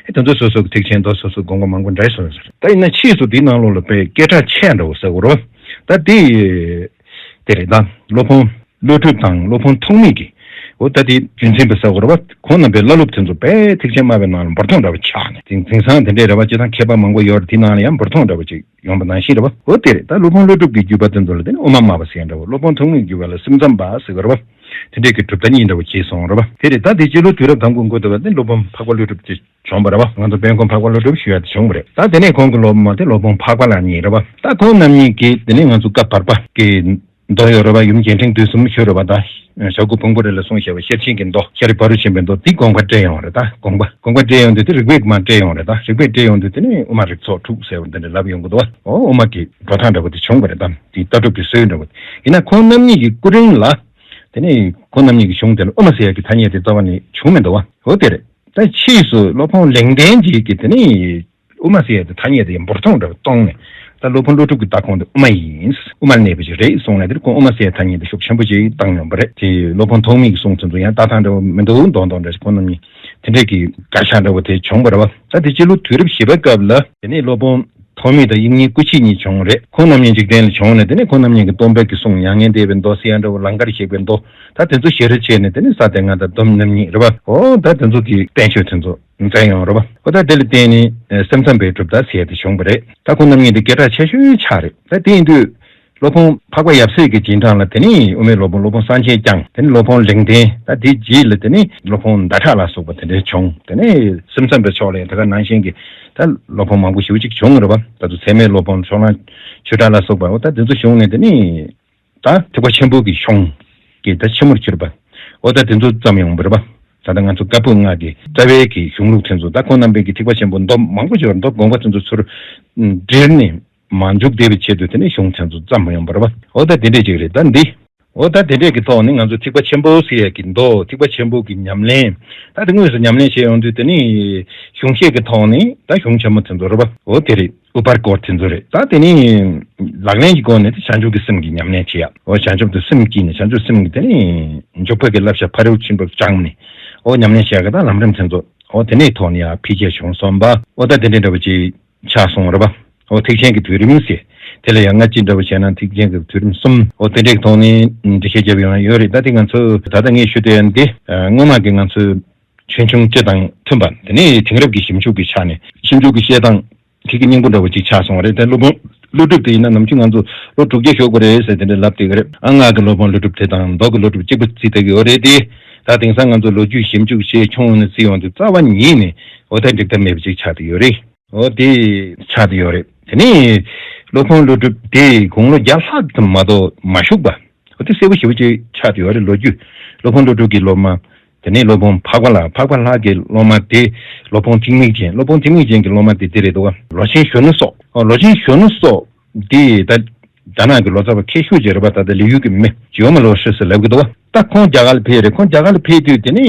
ཨེ་དེ་ཚོ་སོ་སོ་གི་ཐེག་ཆེན་མདོ་སོ་སོའི་དགོངས་པ་མང་པོ་འདྲ་སོང་ཡོད་ས་རེད། ད་ཡིན་ན་ཕྱིས་སུ་དེའི་ནང་ལོགས་ལ་དཔེ་སྐད་གྲགས་ཆེ་འདྲ་བོ་ཟེར་དགོས་རེད། ད་དེ་དེ་རེད། ད་སློབ་དཔོན་ཀླུ་སྒྲུབ་དང་སློབ་དཔོན་ཐོགས་མེད་ཀྱིས་འོ་ད་དེ་རྒྱུན་འཛིན་པ་ཟེར་དགོས་རེད་པ། ཁོང་རྣམ་པའི་བླ་སློབ་དེ་ཚོ་དཔེ་ཐེག་ཆེན་སྨྲ་བའི་ནང་ལ་འབུར་ཐོན་འདྲ་བོ་ཆགས་ནས། དེང་དེང་སང་དེ་འདྲའི་རེད་པ། སྤྱིར་བཏང་མཁས་པ་མང་པོ་ཡོད་རེད། དེའི་ནང་ལ་ཡང་འབུར་ཐོན་འདྲ་བོ་ཅིག་ཡོང་པ་ནང་བཞིན་རེད་པ། འོ་དེ་རེད། ད་སློབ་དཔོན་ཀླུ་སྒྲུབ་ཀྱི་བརྒྱུད་པ་དེ་ཚོ་ལ་དེ་ནི་དབུ་མ་སྨྲ་བ་ཟེར་ཡ་འདྲ་བོ། སློབ་དཔོན་ཐོགས་མེད་བརྒྱུད་པ་ལ་སེམས་ཙམ་པ་ཟེར་གི་རེད་པ། དེ་འདྲས་ཀྱི་གྲུབ་མཐའ་གཉིས་འདྲ་བོ་བྱས་སོང་རེད་པ། དེ་རེད། ད་དེ་སྤྱི་ལོ་དུས་རབས་དང་པོ་འགོ་བསྡུ་བ་དེ་སློབ་དཔོན་འཕགས་པ་ཀླུ་སྒྲུབ་ཅེས་བྱུང་བ་རེད་པ། ང་ཚོ་དཔལ་མགོན་འཕགས་པ་ཀླུ་སྒྲུབ་ཞུ་ཡ་དེ་བྱུང་བ་རེད། ད་དེ་ནས་ཁོང་གི་སློབ་མ་དེ་སློབ་དཔོན་འཕགས་པ་ལེགས་གཉིས་རེད་པ། ད་ཁོང་རྣམ་གཉིས་ཀྱིས་དེ་ནས་ང་ཚོ་བཀའ་བར་པ་གི་མདོ་ཡོད་རེད་པ། ཡུམ་རྒྱས་འབྲིང་བསྡུས་གསུམ་ཞུ་རེད་པ། ད་ཞྭ་གུ་བོན་པོ་རེ་ལ་གསུངས་བཞག་པ་ཤེར་ཕྱིན་གྱི་མདོ། ཤཱ་རིའི་བ་རུ་ཆེན་པོའི་མདོ་དེ་དགོངས་པ་བཀྲལ་ཡོང་རེད། ད་དགོངས་པ་དགོངས་པ་བཀྲལ་ཡོང་དུས་དེ་རིགས་པས་མར་བཀྲལ་ཡོང་རེད། ད་རིགས་པས་བཀྲལ་ཡོང་དུས་དེ་ནས་དབུ་མ་རིགས་ཚོགས་དྲུག་ཟེར་བ་འདི་འདྲ་ལབ་ཡོང་གི་འདུག་པ། འོ་དབུ་མ་གི་འགྲོ་སྟངས་འདྲ་པོ་དེ་བྱུང་བ་རེད། ད་དེ་ལྟ་གྲུབ་ཀྱི་སྲོལ་འདྲ་པོ་དེ། ཡིན་ན་ཁོང་རྣམ་གཉིས་ཀྱི་སྐུ་རིང་ལ་དེ་ནས་ཁོང་རྣམ་གཉིས་ཀྱི་གཞུང་དེ་ལ་དབུ་མ་ཟེར་ཡ་གི་ཐ་སྙད་དེ་རྩ་བ་ནས་བྱུང་མི་འདུག་པ། འོ་དེ་རེད། ད་ཕྱིས་སུ་སློབ་དཔོན་ལེགས་ལྡན་གྱིས་ཀྱིས་དེ་ནས་དབུ་མ་ཟེར་ཡ་དེ་ཐ་སྙད་དེ་འབུར་ཐོན་འདྲ་བོ་བཏང་ནས། ད་སློབ་དཔོན་ཀླུ་སྒྲུབ་ཀྱི་ལྟ་ཁུངས་དེ་དབུ་མ་ཡིན། དབུ་མར་གནས་པ་ཞིག་རེད་གསུངས་ནས། དེར་ཁོང་དབུ་མ་ཟེར་ཡ་ཐ་སྙད་དེ་ཤུགས་ཆེན་པོ་ཅིག་བཏང་ཡོང་པ་རེད། དེ་སློབ་དཔོན་ཐོགས་མེད་ཀྱི་གསུང་དེ་ཚོ་ཡང་ལྟ་སྟངས་འདྲ་བོ་མི་འདུག་མདོག་མདོག་འདྲ་ཞིག་ཁོང་རྣམ་གཉིས་དེ་འདྲས་ཀྱི་དགག་བྱ་འདྲ་བོ་དེ་བྱུང་བ་རེད་པ། ད་དེ་སྤྱི་ལོ་དུས་རབས་བཞི་པའི་སྐབས་ལ་དེ་ནས་སློབ་དཔོན་ཐོགས་མེད་དང་དབྱིག་གཉེན་སྐུ་མཆེད་གཉིས་བྱུང་རེད། ཁོང་རྣམ་གཉིས་འཇིག་རྟེན་ལ་བྱུང་ནས་དེ་ནས་ཁོང་རྣམ་གཉིས་ཀྱིས་སྟོན་པའི་གི་གསུང་མྱ་ངན་འདས་པའི་མདོ་ཟེར་ཡ་འདྲ་བོ། ལང་ཀར་གཤེགས་པའི་མདོ། ད་དེ་ཚོ་ཞལ་རས་བྱས་ནས་དེ་ནས་སཱ་ཏྱ་ང་དང་སྡོམ་རྣམ་གཉིས་རེད་པ། འོ་ད་དེ་ཚོ་གི་བསྟན་བཅོས་དེ་ཚོ་མཛད་ཡོང་རེད་པ། འོ་ད་དེ་ལ་བརྟེན་ནས་སེམས་ཙམ་པའི་གྲུབ་མཐའ་ཟེར་ཡ་དེ་བྱུང་བ་རེད། ད་ཁོང་རྣམ་གཉིས་དེ་སྐད་གྲགས་ཆེ་ཤོས་ཆགས་རེད། ད་དེ་ཡིན་དུས་སློབ་དཔོན་འཕགས་པ་ཡབ་སྲས་ཀྱི་རྗེས་འབྲང་ལ་དེ་ནས་དབུ་མའི་སློབ་དཔོན་སློབ་དཔོན་སངས་རྒྱས་བསྐྱངས། དེ་ནས་སློབ་དཔོན་ལེགས་ལྡན། ད་དེའི་རྗེས་ལ་དེ་ནས་སློབ་དཔོན་ཟླ་གྲགས་ལ་སོགས་པ་དེ་འདྲ་བྱུང་། དེ་ནས་སེམས་ཙམ་པའི་ཕྱོགས་ལ་ཡང་དེ་ག་ནང་བཞིན་གྱི་ད་སློབ་དཔོན་མང་པོ་ཞེ་པོ་ཅིག་བྱུང་རེད་པ། ད་དུ་ཚད་མའི་སློབ་དཔོན་ཕྱོགས་གླང་ཆོས་གྲགས་ལ་སོགས་པ། འོ་ད་དེ་ཚོ་བྱུང་ནས་དེ་ནས་ད་ཐེག་པ་ཆེན་པོ་གི་གཞུང་གི་ད་ཕྱི་མོར་གྱུར་པ། འོ་ད་དེ་ཚོ་བརྩམས་ཡོང་བ་རེད་པ། ད་ལྟ་ང་ཚོ་བཀའ་པོད་ལྔ་གི་རྩ་བའི་གི་གཞུང་ལུགས་དེ་ཚོ། ད་ཁོང་རྣམ་པས་ཀྱི་ཐེག་པ་ཆེན་པོ་མདོ་མང་པོ་ཡོད་རེད། མདོ་དགོངས་པ་དེ་ཚོ་ཚུར་དྲིལ་ནས་མ་འཇུག་བདེ་བའི་ཆེད་དུ་དེ་ནས་གཞུང་དེ་ཚོ་བརྩམས་ཡོང་བ་རེད་པ། འོ་ད་དེ་འདྲས་ཅིག་རེད། ད་འདི་འོ་ད་དེ་འདྲས་ཀྱི་ཐོག་ནས་ང་ཚོ་ཐེག་པ་ཆེན་པོ་ཟེར་ཡ་གི་མདོ། ཐེག་པ་ཆེན་པོ་གི་ཉམས་ལེན། ད་དེ་དངོས་སུ་ཉམས་ལེན་བྱས་ཡོང་དུས་དེ་ནི་གཞུང་བཤད་ཀྱི་ཐོག་ནས་ད་གཞུང་ཆེན་མོ་དེ་ཚོ་རེད་པ། འོ་དེ་རེད། ཨུ་པར་ཀོར་དེ་ཚོ་རེད། ད་དེ་ནི་ལག་ལེན་གྱི་སྒོ་ནས་དེ་བྱང་ཆུབ་ཀྱི་སེམས་ཀྱི་ཉམས་ལེན་བྱེད་ཡ། འོ་བྱང་ཆུབ་ཏུ་སེམས་བསྐྱེད་ནས་བྱང་ཆུབ་སེམས་ཀྱི་དེ་ནི་འཇུག་པ་གི་བསླབ་བྱ་ཕ་རོལ་ཕྱིན་པ་སྦྱངས་ནས། འོ་ཉམས་ལེན་བྱེད་ཡ་གི་ད་ལམ་རིམ་དེ་ཚོ། འོ་དེ་ནས་ཐོག་ནས་ཡ་འཕེལ་རྒྱས་བྱུང་སོང་བ། འོ་ད་དེ་འདྲས་འདྲ་པོ་ཅིག་ཆགས་སོང་རེད་པ། འོ་ཐེག་ཆེན་གྱི་དུས་རིམ་ཟེར། དེ་ལ་ཡང་སྔ་ཕྱི་འདྲ་པོ་བྱས་ན་ཐེག་ཆེན་གྱི་དུས་རིམ་གསུམ། འོ་དེ་འདྲའི་ཐོག་ནས་འགྲེལ་བཤད་བརྒྱབ་ཡོང་ཡོད་རེད། ད་དེ་ང་ཚོ་ད་ལྟ་ངས་ཞུ་བསྡད་ཡ་འདི་སྔོན་མ་གི་ང་ཚོའི་ཆོས་འབྱུང་སྤྱི་དང་མཐུན་པ། དེ་ནས་དེང་རབས་ཀྱི་ཞིབ་འཇུག་གི་ཆ་ནས་ཞིབ་འཇུག་གི་བཤད་སྟངས་དེ་གི་སྙིང་པོ་འདྲ་པོ་ཅིག་ཆགས་སོང་བ་རེད། དེ་སློབ་དཔོན་ཀླུ་སྒྲུབ་དེ་ཡིན་ན་ནམ་རྒྱུན་ང་ཚོ་ལོ་དྲུག་བརྒྱ་ཞོག་པ་རེད་ཟེར་དེ་འདྲ་ལབ་བསྡད་ཀྱི་རེད། ཨ་སྔགས་ཀྱི་སློབ་དཔོན་ཀླུ་སྒྲུབ་དེ་དང་མདོ་གི་ཀླུ་སྒྲུབ་གཅིག་པ་བརྩི་བསྡད་ཀྱི་ཡོད་རེད་དེ། ད་དེང་སང་ང་ཚོ་ལོ་རྒྱུས་ཞིབ་འཇུག་བྱས་ཁྱོན་ནས་བརྩི་ཡོང་དུས་རྩ་བ་ཉིད་ནས་འོ་ད་འགྲིག་ཐབས་མེད་པ་ཅིག་ཆགས་བསྡད་ཡོད་རེད། འོ་དེ་ཆགས་བསྡད་ཡོད་རེད། དེ་ནས་སློབ་དཔོན་ཀླུ་སྒྲུབ་དེ་དགུང་ལོ་བརྒྱ་ལྷག་ཙམ་མ་གཏོགས་མ་བཞུགས་པ། འོ་དེ་གསལ་པོ་ཞེ་པོ་ཅིག་ཆགས་བསྡད་ཡོད་རེད། ལོ་རྒྱུས། སློབ་དཔོན་ཀླུ་སྒྲུབ་ཀྱི་སློབ་མ། དེ་ནས་སློབ་དཔོན་འཕགས་པ་ལྷ། འཕགས་པ་ལྷ་གི་སློབ་མ་དེ་སློབ་དཔོན་འཇིགས་མེད་ཅན། སློབ་དཔོན་འཇིགས་མེད་ཅན་གྱི་སློབ་མ་དེ་དེ་རེད་འདུག་བ། ལོ་ཆེན་གཞོན་ནུ་སོགས། ཨོ་ལོ་ཆེན་གཞོན་ནུ་སོགས་དེ་ད་རྒྱ་ནག་གི་ལོ་ཙཱ་བ་མཁས་ཤོས་ཅིག་རེད་པ། ད་ལྟ་ལི་ཡུལ་གྱི་མི་ཇིའོ་མ་ལོ་ཧྲི་ཟེར་ལབ་ཀྱི་འདུག་བ། ད་ཁོང་རྒྱ་གར་ལ་ཕེབས་རེད། ཁོང་རྒྱ་གར་ལ་ཕེབས་དུས་དེ་ནས་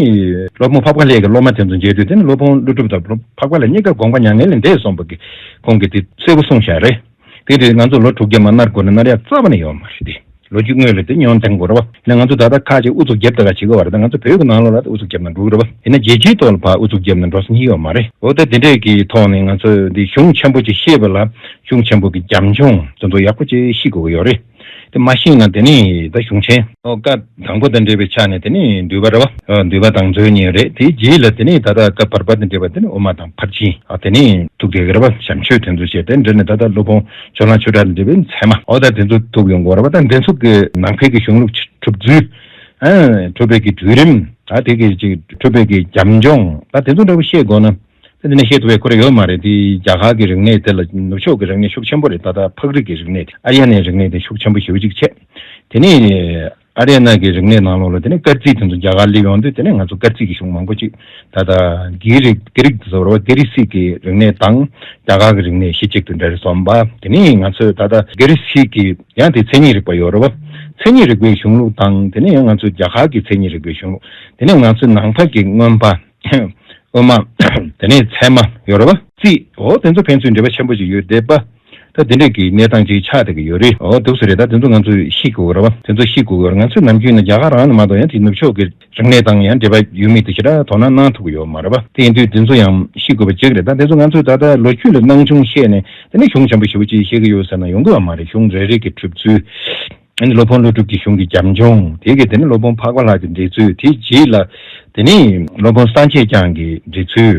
སློབ་དཔོན་འཕགས་པ་ལྷ་གི་སློབ་མ་དེ་ཚོ་མཇལ་དུས་དེ་ནས་སློབ་དཔོན་ཀླུ་སྒྲུབ་དང་འཕགས་པ་ལྷ་གཉིས་ཀ་དགོངས་པ་མྱ་ངན་ལས་འདས་སོང་བ་གི་ཁོང་གིས་དེ་གསལ་པོ་གསུངས་བཞག་རེད། དེ་དུས་ང་ཚོ་ལོ་དྲུག་བརྒྱ་མ་ནར་དགོས་ན་ནར་ཡག་རྩ་བ་ནས་ཡོད་མ་རེད་དེ། ལོ་རྒྱུས་དངོས་ལ་དེ་ཉོན་དང་དགོས་རེད་བ། ཡིན་ན་ང་ཚོ་ད་ལྟ་ཁ་ཅིག་ཨུ་ཚུགས་རྒྱབ་ད་ག་བྱེད་དགོས་བ་རེད། ད་ང་ཚོ་བོད་ཀྱི་ནང་ལོགས་ལ་ཨུ་ཚུགས་རྒྱབ་ན་འགྲིག་རེད་བ། ཡིན་ན་རྒྱལ་སྤྱིའི་ཐོག་ལ་ཕར་ཨུ་ཚུགས་རྒྱབ་ན་འགྲོ་ས་གཉིས་ཡོད་མ་རེད། འོ་ད་དེ་འདྲས་ཀྱི་ཐོག་ནས་ང་ཚོ་འདི་གཞུང་ཆེན་པོ་ཅིག་ཤེས་པ་ལ་གཞུང་ཆེན་པོ་གི་རྒྱབ་ལྗོངས་དེ་ཚོ་ཡག་པོ་ཅིག་ཤེས་དགོས་ཀྱི་ཡོད་རེད། དེ་མ་ཤེས་ན་དེ་ནས་ད་གཞུང་ཆེན་ཨོ་བཀའ་དང་པོ་དང་འབྲེལ་བའི་ཆ་ནས་དེ་ནས་འདུས་པ་རེད་བ། ཨ་འདུས་པ་དང་མཛོད་གཉིས་རེད། དེའི་རྗེས་ལ་དེ་ནས་ད་ལྟ་བཀའ་བར་པ་དང་འབྲེལ་བ་དེ་ནས་དབུ་མ་དང་ཕར་ཕྱིན། ཨ་དེ་ནས་ཐུག་དེ་གི་རེད་བ། བྱམས་ཆོས་དེ་ཚོ་བྱས། དེ་འདྲ་ནས་ད་ལྟ་སློབ་དཔོན་ཇོ་ནང་ཆོས་གྲགས་དང་འབྲེལ་བའི་ཚད་མ། ཨོ་ད་དེ་ཚོ་ཐུག་ཡོང་གི་རེད་བ། ད་དེ་ཚོ་གི་ནང་པའི་གི་གཞུང་ལུགས་གྲུབ་ཚུལ། ཨ་གྲུབ་པའི་གི་བརྒྱུད་རིམ། ཨ་དེ་གི་ཅིག་གྲུབ་པའི་གི་རྒྱབ་ལྗོངས། ད་དེ་ཚོ་འདྲ་བོ་ཤེས་དགོས་ན། ད་དེ་ནས་བཤད་ཐུབ་པའི་ཁོ་རང་ཡོད་མ་རེད། དེ་རྒྱ་གར་གྱི་རིག་གནས་དེ་ལ་ནུབ་ཕྱོགས་ཀྱི་རིག་གནས་ཤུགས་ཆེན་པོ་རེད། ད་ལྟ་ཕག་རིགས་ཀྱི་རིག་གནས་དེ། ཨརྱ་ནའི་རིག་གནས་དེ་ཤུགས་ཆེན་པོ་ཞེ་པོ་ཅིག་བྱས། དེ་ནས་ཨརྱ་ནཱ་གི་རིག་གནས་ནང་ལོགས་ལ་དེ་ནས་སྐར་རྩིས་དེ་ཚོ་རྒྱ་གར་སླེབས་ཡོང་དུས་དེ་ནས་ང་ཚོ་སྐར་རྩིས་ཀྱི་གཞུང་མང་པོ་ཅིག་ད་ལྟ་གྷི་རིག་གྷི་རིག་དེ་ཚོ་རེད་བ། གྷི་རི་སི་གི་རིག་གནས་དང་རྒྱ་གར་གྱི་རིག་གནས་གཞི་གཅིག་ཏུ་འབྲེལ་སོང་བ། དེ་ནས་ང་ཚོས་ད་ལྟ་གྷི་རི་སི་གི་ཡང་དེ་མཚན་ཉིད་རིག་པ་ཡོད་རེད་བ། མཚན་ཉིད་རིག་པའི་གཞུང་ལུགས་དང་དེ་ནས་ཡང་ང་ཚོ་རྒྱ་གར་གྱི་མཚན་ཉིད་རིག་པའི་གཞུང་ལུགས། དེ་ནས་ང་ཚོ་ནང་པ་གི་མངོན་པ། དབུ་མ། དེ་ནས་ཚད་མ་ཡོད་རེད་བ། རྩིས། འོ་དེ་ཚོ་ཕན་ཚུན་འབྲེལ་བ་ཆེན་པོ་ཞིག་ཡོད་བསྡད་པ། ད་དེ་འདྲས་ཀྱི་གནས་སྟངས་ཅིག་ཆགས་བསྡད་ཀྱི་ཡོད་རེད། འོ་འདུག་སེ་རེད། ད་དེ་ཚོ་ང་ཚོས་ཤེས་དགོས་རེད་བ། དེ་ཚོ་ཤེས་དགོས་རེད། ང་ཚོས་ནམ་རྒྱུན་ནས་རྒྱ་གར་རང་ནས་མ་གཏོགས་ཡང་དེ་ནུབ་ཕྱོགས་ཀྱི་རིག་གནས་དང་ཡང་འབྲེལ་བ་ཡོད་མེད་དེ་ཞེ་དྲག་དོ་སྣང་གནང་ཐུབ་ཀྱི་ཡོད་མ་རེད་བ། དེ་ཡིན་དུས་དེ་ཚོ་ཡང་ཤེས་དགོས་པ་ཅིག་རེད། ད་དེ་ཚོ་ང་ཚོས་ད་ལྟ་ལོ་རྒྱུས་ལ་སྣང་ཆུང་བཤད་ནས་དེ་ནས་གཞུང་ཆེན་པོ་ཞེ་པོ་ཅིག་ཤེས་ཀྱི་ཡོད་ཟེར་ན་ཡོང་གི་ཡོད་མ་རེད། གཞུང་རེ་རེ་གི་གྲུབ་ཚུལ། ཨ་ནི་སློབ་དཔོན་ཀླུ་སྒྲུབ་ཀྱི་གཞུང་གི་རྒྱབ་ལྗོངས། དེ་གི་དེ་ནི་སློབ་དཔོན་འཕགས་པ་ལྷ་གི་འགྲེལ་ཚུལ། དེའི་རྗེས་ལ་དེ་ནི་སློབ་དཔོན་སངས་རྒྱས་བསྐྱངས་ཀྱི་འགྲེལ་ཚུལ།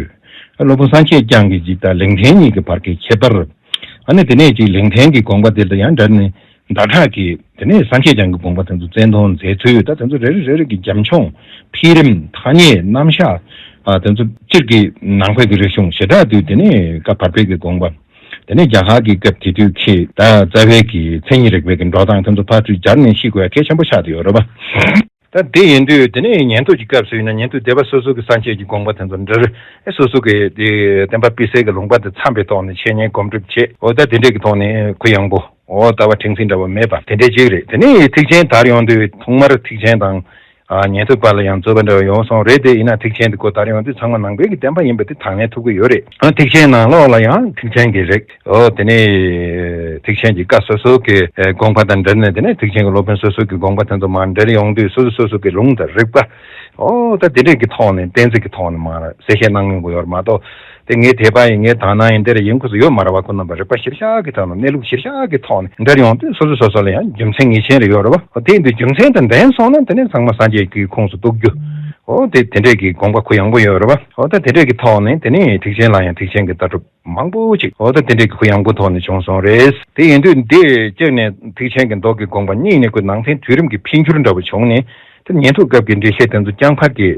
སློབ་དཔོན་སངས་རྒྱས་བསྐྱངས་ཀྱི་ཅིག་དང་ལེགས་ལྡན་གཉིས་ཀྱི་བར་གྱི་ཁྱད་པར། ཨ་ནི་དེ་ནས་ཅིག་ལེགས་ལྡན་གྱི་དགོངས་པ་དེ་ལ་ཡང་འདྲ་ནི་ཟླ་གྲགས་ཀྱི་དེ་ནས་སངས་རྒྱས་བསྐྱངས་ཀྱི་དགོངས་པ་དེ་ཚོ་བཙན་མཐོང་མཛད་ཚུལ། ད་དེ་ཚོ་རེ་རེ་རེ་རེ་གི་རྒྱབ་ལྗོངས། འཕེལ་རིམ། ཐ་སྙད། རྣམ་གཞག། ཨ་དེ་ཚོ་སྤྱིར་གྱི་ནང་པའི་གི་རིག་གཞུང་ཞེ་དྲག་དུས་དེ་ནས་བཀའ་བར་པའི་གི་དགོངས་པ། དེ་ནས་རྒྱ་གར་གྱི་སྐབས་དེ་དུས་ཀྱི་ད་རྩ་བའི་གི་མཚན་ཉིད་རིག་པའི་གི་འགྲོ་སྟངས་དེ་ཚོ་ཕར་ཚུར་སྦྱར་ནས་ཤེས་དགོས་ཡ་གལ་ཆེན་པོ་ཆགས་བསྡད་ཡོད་རེད་པ། ད་དེ་ཡིན་དུས་དེ་ནས་ཉན་ཐོས་ཀྱི་སྐབས་སུ་ཡིན་ན་ཉན་ཐོས་སྡེ་པ་སོ་སོ་གི་སངས་རྒྱས་ཀྱི་དགོངས་པ་དེ་ཚོ་འདྲ་རེད། ཨེ་སོ་སོ་གི་དེ་བསྟན་པ་སྤྱི་གསལ་གྱི་ལུང་པ་དེ་འཚམས་པའི་ཐོག་ནས་འཆད་ཉན་སྒོམ་སྒྲུབ་བྱེད། འོ་ད་དེ་འདྲས་ཀྱི་ཐོག་ནས་གུ་ཡངས་པོ། འོ་ལྟ་བ་དྲན་འཛིན་འདྲ་བ་མེད་པ་དེ་འདྲས་ཅིག་རེད། དེ་ནས་ཐེག་ཆེན་དར་ཡོང་དུས་ཐོག་མར་ཐེག་ཆེན་དང་། ཨ་ཉན་ཐོས་པ་ལ་ཡང་རྩོད་པ་འདྲ་བ་ཡོང་སོང་རེད། དེ་ཡིན་ན་ཐེག་ཆེན་དེ་གོ་དར་ཡོང་དུས་ཚང་མ་ནང་པའི་གི་བསྟན་པ་ཡིན་པ་དེ་དང་ལེན་ཐུབ་ཀྱི་ཡོད་རེད། ཨ་ཐེག་ཆེན་ནང་ལོགས་ལ་ཡང་ཐེག་ཆེན་གྱི་རིགས། འོ་དེ་ནས་ཐེག་ཆེན་གྱི་བཀའ་སོ་སོ་གི་དགོངས་པ་དང་འབྲེལ་ནས། དེ་ནས་ཐེག་ཆེན་གྱི་སློབ་དཔོན་སོ་སོ་གི་དགོངས་པ་དེ་ཚོ་མར་འབྲེལ་ཡོང་དུས་སོ་སོ་སོ་སོ་གི་ལུང་དང་རིགས་པ། འོ་ད་དེ་འདྲས་ཀྱི་ཐོག་ནས་གཏན་ཚིགས་ཀྱི་ཐོག་ནས་མར་གསལ་བཤད་གནང་མྱོང་གི་ཡོད་རེད་མ་གཏོགས། དེ་ངའི་དད་པ་ཡིན། ངའི་དག་སྣང་ཡིན། དེ་རེ་ཡིན་ཁུལ་དུ་ཡོད་མ་རེད་བ། ཁོ་རྣམ་པ་རིགས་པ་གཞིར་བཞག་གི་ཐོག་ནས། གནས་ལུགས་གཞིར་བཞག་གི་ཐོག་ནས་འབྲེལ་ཡོང་དུས་སོ་སོ་སོ་སོ་ལ་ཡང་རྒྱུ་མཚན་ངེས་ཅན་རེ་ཡོད་རེད་བ། དེ་ཡིན་དུས་རྒྱུ་མཚན་དང་ལྡན་སོང་ན་དེ་ནས་ཚང་མ་སངས་རྒྱས་ཀྱི་ཁོངས་སུ་གཏོགས་རྒྱུ། འོ་དེ་དེ་འདྲས་ཀྱི་དགོངས་པ་གུ་ཡངས་པོ་ཡོད་རེད་བ། འོ་ད་དེ་འདྲས་ཀྱི་ཐོག་ནས་དེ་ནས་ཐེག་ཆེན་ལ་ཡང་ཐེག་ཆེན་གྱི་ལྟ་གྲུབ་མང་པོ་ཅིག་འོ་ད་དེ་འདྲས་ཀྱི་གུ་ཡངས་པོ་ཐོག་ནས་བྱུང་སོང་རེད། དེ་ཡིན་དུས་འདི་གཅིག་ནས་ཐེག་ཆེན་གྱི་མདོ་གི་དགོངས་པ། གཉིས་ནས་ཁོ་ནང་བསྟན་དུས་རིམ་གྱི་འཕེལ་འགྱུར་འདྲ་བོ་བྱུང་ནས། དེ་ཉན་ཐོས་སྐབས་ཀྱི་འགྲེལ་བཤད་དེ་ཚོ་རྐྱང་ཕར་གྱི་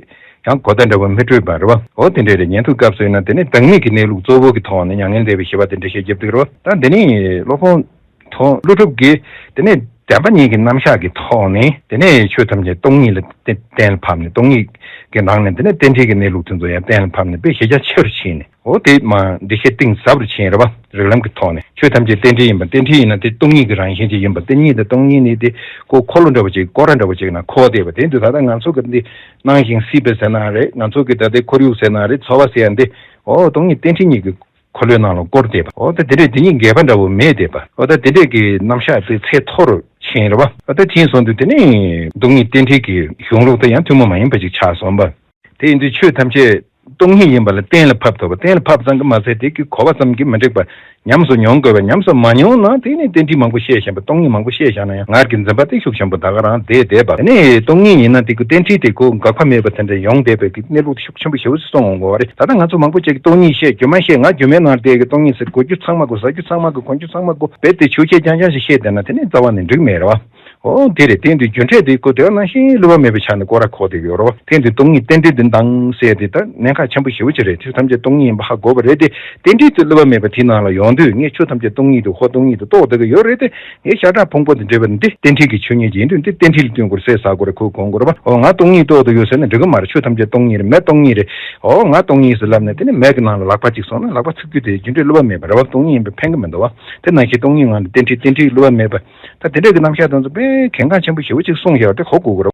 ཡང་གོ་བརྡ་འདྲ་བོ་མི་སྤྲོད་པ་རེད་བ། འོ་དེ་འདྲས་རེད། ཉན་ཐོས་སྐབས་སུ་ཡིན་ན་དེ་ནས་བདག་མེད་ཀྱི་གནས་ལུགས་གཙོ་བོ་གི་ཐོག་ནས་མྱ་ངན་འདས་པའི་ཞི་བ་དེ་འགྲེལ་བཤད་རྒྱབ་བསྡད་རེད་བ། ད་འདི་ནས་སློབ་དཔོན་ཐོ་ཀླུ་སྒྲུབ་ཀྱིས་དེ་ནས་བདེན་པ་གཉིས་ཀྱི་རྣམ་གཞག་གི་ཐོག་ནས་དེ་ནས་ཆོས་ཐམས་ཅད་སྟོང་ཉིད་ལ་གཏན་གཏན་ལ་ཕབ་ནས། སྟོང་ཉིད་ཀྱི་ནང་ནས་དེ་ནས་རྟེན་འབྲེལ་གྱི་གནས་ལུགས་དེ་ཚོ་ཡང་གཏན་ལ་ཕབ་ནས་དཔེ་གཞལ་བྱ་ཆེ་རུ་ཕྱིན་ནས། འོ་དེ་མ་འགྲེལ་བཤད་གཏིང་ཟབ་རུ་ཕྱིན་རེད་བ། རིགས་ལམ་གྱི་ཐོག་ནས་ཆོས་ཐམས་ཅད་རྟེན་འབྲེལ་ཡིན་པ། རྟེན་འབྲེལ་ཡིན་ན་དེ་སྟོང་ཉིད་ཀྱི་རང་བཞིན་ཅིག་ཡིན་པ། རྟེན་ཉིད་དང་སྟོང་ཉིད་ནི་དེ་ཀོ་འཁོར་ལོ་འདྲ་བོ་ཅིག་སྐོར་ར་འདྲ་བོ་ཅིག་ན་འཁོར་བསྡད་པ། དེ་འདུག་ད་ལྟ་ང་ཚོ་གི་འདི་སྣང་ཞིང་སྲིད་པ་ཟེར་ན་རེད། ང་ཚོ་གི་ད་ལྟའི་ཁོར་ཡུག་ཟེར་ན་རེད། ཚོར་བ་ཟེར་ཡ་འདི་འོ་སྟོང་ཉིད་རྟེན་འབྲེལ་གཉིས་ཀྱི་འཁོར་ལོའི་ནང་ལ་བསྐོར་བསྡད་པ། འོ་ད་དེ་འདྲས་དེ་གཉིས་འགལ་བ་འདྲ་བོ་མེད་བསྡད་པ། འོ་ད་དེ་འདྲས་ཀྱི་རྣམ་གཞག་དེ་ཚད་མཐོ་རུ་ཕྱིན་རེད་བ། འོ་ད་ཕྱིན་སོང་དུས་དེ་ནི་སྟོང་ཉིད་རྟེན་འབྲེལ་གྱི་གཞུང་ལུགས་དེ་ཡང་ཐུན་མོང་མ་ཡིན་པ་ཅིག་ཆགས་སོང་བ། དེ་ཡིན་དུས་ཆོས་ཐམས་ཅད་སྟོང་ཉིད་ཡིན་པ་ལ་གཏན་ལ་ཕབ་ཐུབ་པ། གཏན་ལ་ཕབ་ཙམ་གྱིས་མ་ཚད་དེ་གི་གོ་བ་ཙམ་གྱིས་མི་འགྲིག་པ། ཉམས་སུ་མྱོང་དགོས་པ། ཉམས་སུ་མ་མྱོང་ན་དེ་ནི་རྟེན་འབྲེལ་མང་པོ་བཤད་བཞིན་པ། སྟོང་ཉིད་མང་པོ་བཤད་བཞག་ན་ཡང་ངར་གྱི་འཛིན་པ་དེ་ཤུགས་ཆེན་པོ་ད་ག་རང་བསྡད་བསྡད་པ། དེ་ནི་སྟོང་ཉིད་ཡིན་ན་དེ་གི་རྟེན་འབྲེལ་དེ་གོ་འགག་པ་མེད་པ་དེ་འདྲ་ཡོང་བསྡད་པའི་གི་གནས་ལུགས་དེ་ཤུགས་ཆེན་པོ་ཞེ་པོ་ཅིག་གསུང་འོང་གི་རེད། ད་ལྟ་ང་ཚོ་མང་པོ་ཅིག་གིས་སྟོང་ཉིད་བཤད། སྒྱུ་མ་བཤད། ང་སྒྱུ་མའི་ནང་བསྡད་གི་སྟོང་ཉིད་ཟེར། གོ་རྒྱུ་ཚང་མ་གོ། ཟ་རྒྱུ་ཚང་མ་གོ། གོན་རྒྱུ་ཚང་མ་གོ། རྦད་དེ་ཆོས་བཤད་རྐྱང་རྐྱང་ཞིག་བཤད་བསྡད་ན་དེ་ནི་རྩ་བ་ནས་འགྲིག་མེད་རེད་བ། ཨོ་དེ་རེད། དེ་འདི་རྒྱུ་འབྲས་དེ་ཀོ་དེ་ནང་བཞིན་བསླུ་བ་མེད་པའི་ཆ་ནས་སྐོར་ར་ཁོག་དེ་ཡོད་རོ། དེ་འདི་སྟོང་ཉིད་རྟེན་འབྲེལ་འདི་འདང་ཟེར་དེ་ད་གནད་འགག་ཆེན་པོ་ཞེ་པོ་ཅིག་རེད། ཆོས་ཐམས་ཅད་སྟོང་ཉིད་ཡིན་པ་ཧ་གོ་བ་རེད་དེ། རྟེན་འབྲེལ་དེ་བསླུ་བ་མེད་པ་དེའི་ནང་ལ་ཡོང་དུས་ངས་ཆོས་ཐམས་ཅད་སྟོང་ཉིད་དུ་ཧོ་སྟོང་ཉིད་དུ་རྟོགས་བསྡད་ཀྱི་ཡོད་རེད་དེ། ངས་ཤ་ཁྲག་ཕུང་པོ་དང་འབྲེལ་བ་འདི་རྟེན་འབྲེལ་གྱི་ཆོས་ཉིད་ཡིན་དུས་འདི་རྟེན་འབྲེལ་ལ་བསྟུན་དགོས་ཟེར་ཟ་དགོས་རེད། ཁོས་གོང་དགོས་རེད་པ། ཨོ་ང་སྟོང་ཉིད་རྟོགས་བསྡད་ཡོད་ཟེར་ན་འགྲིག་གི་མ་རེད། ཆོས་ཐམས་ཅད་སྟོང་ཉིད་རེད། མེ་སྟོང་ཉིད་རེད། ཨོ་ང་སྟོང་ཉིད་ཟེར་ལབ་ནས་དེ་ནས་མེ་གི་ནང་ལ་ལག་པ་གཅིག་སོང་ན་ལག་པ་ཚིག་རྒྱུ་དེ་རྒྱུ་འབྲས་བསླུ་བ་མེད་པ་རེད་པ། སྟོང་ཉིད་ཡིན་པས་ཕན་གི་མི་འདུག་པ། དེ་ནང་བཞིན་སྟོང་ཉིད་ངང་ལ་རྟེན་འབྲེལ་རྟེན་འབྲེལ་བསླུ་བ་མེད་པ། ད་དེ་འདྲ་གི་རྣམ་གཞག་དེ་ཚོ་དཔེ་གལ་འགངས་ཆེན་པོ་ཞེ་པོ་ཅིག་གསུངས་བཞག་པ་དེ་གོ་དགོས་ཀྱི་རེད།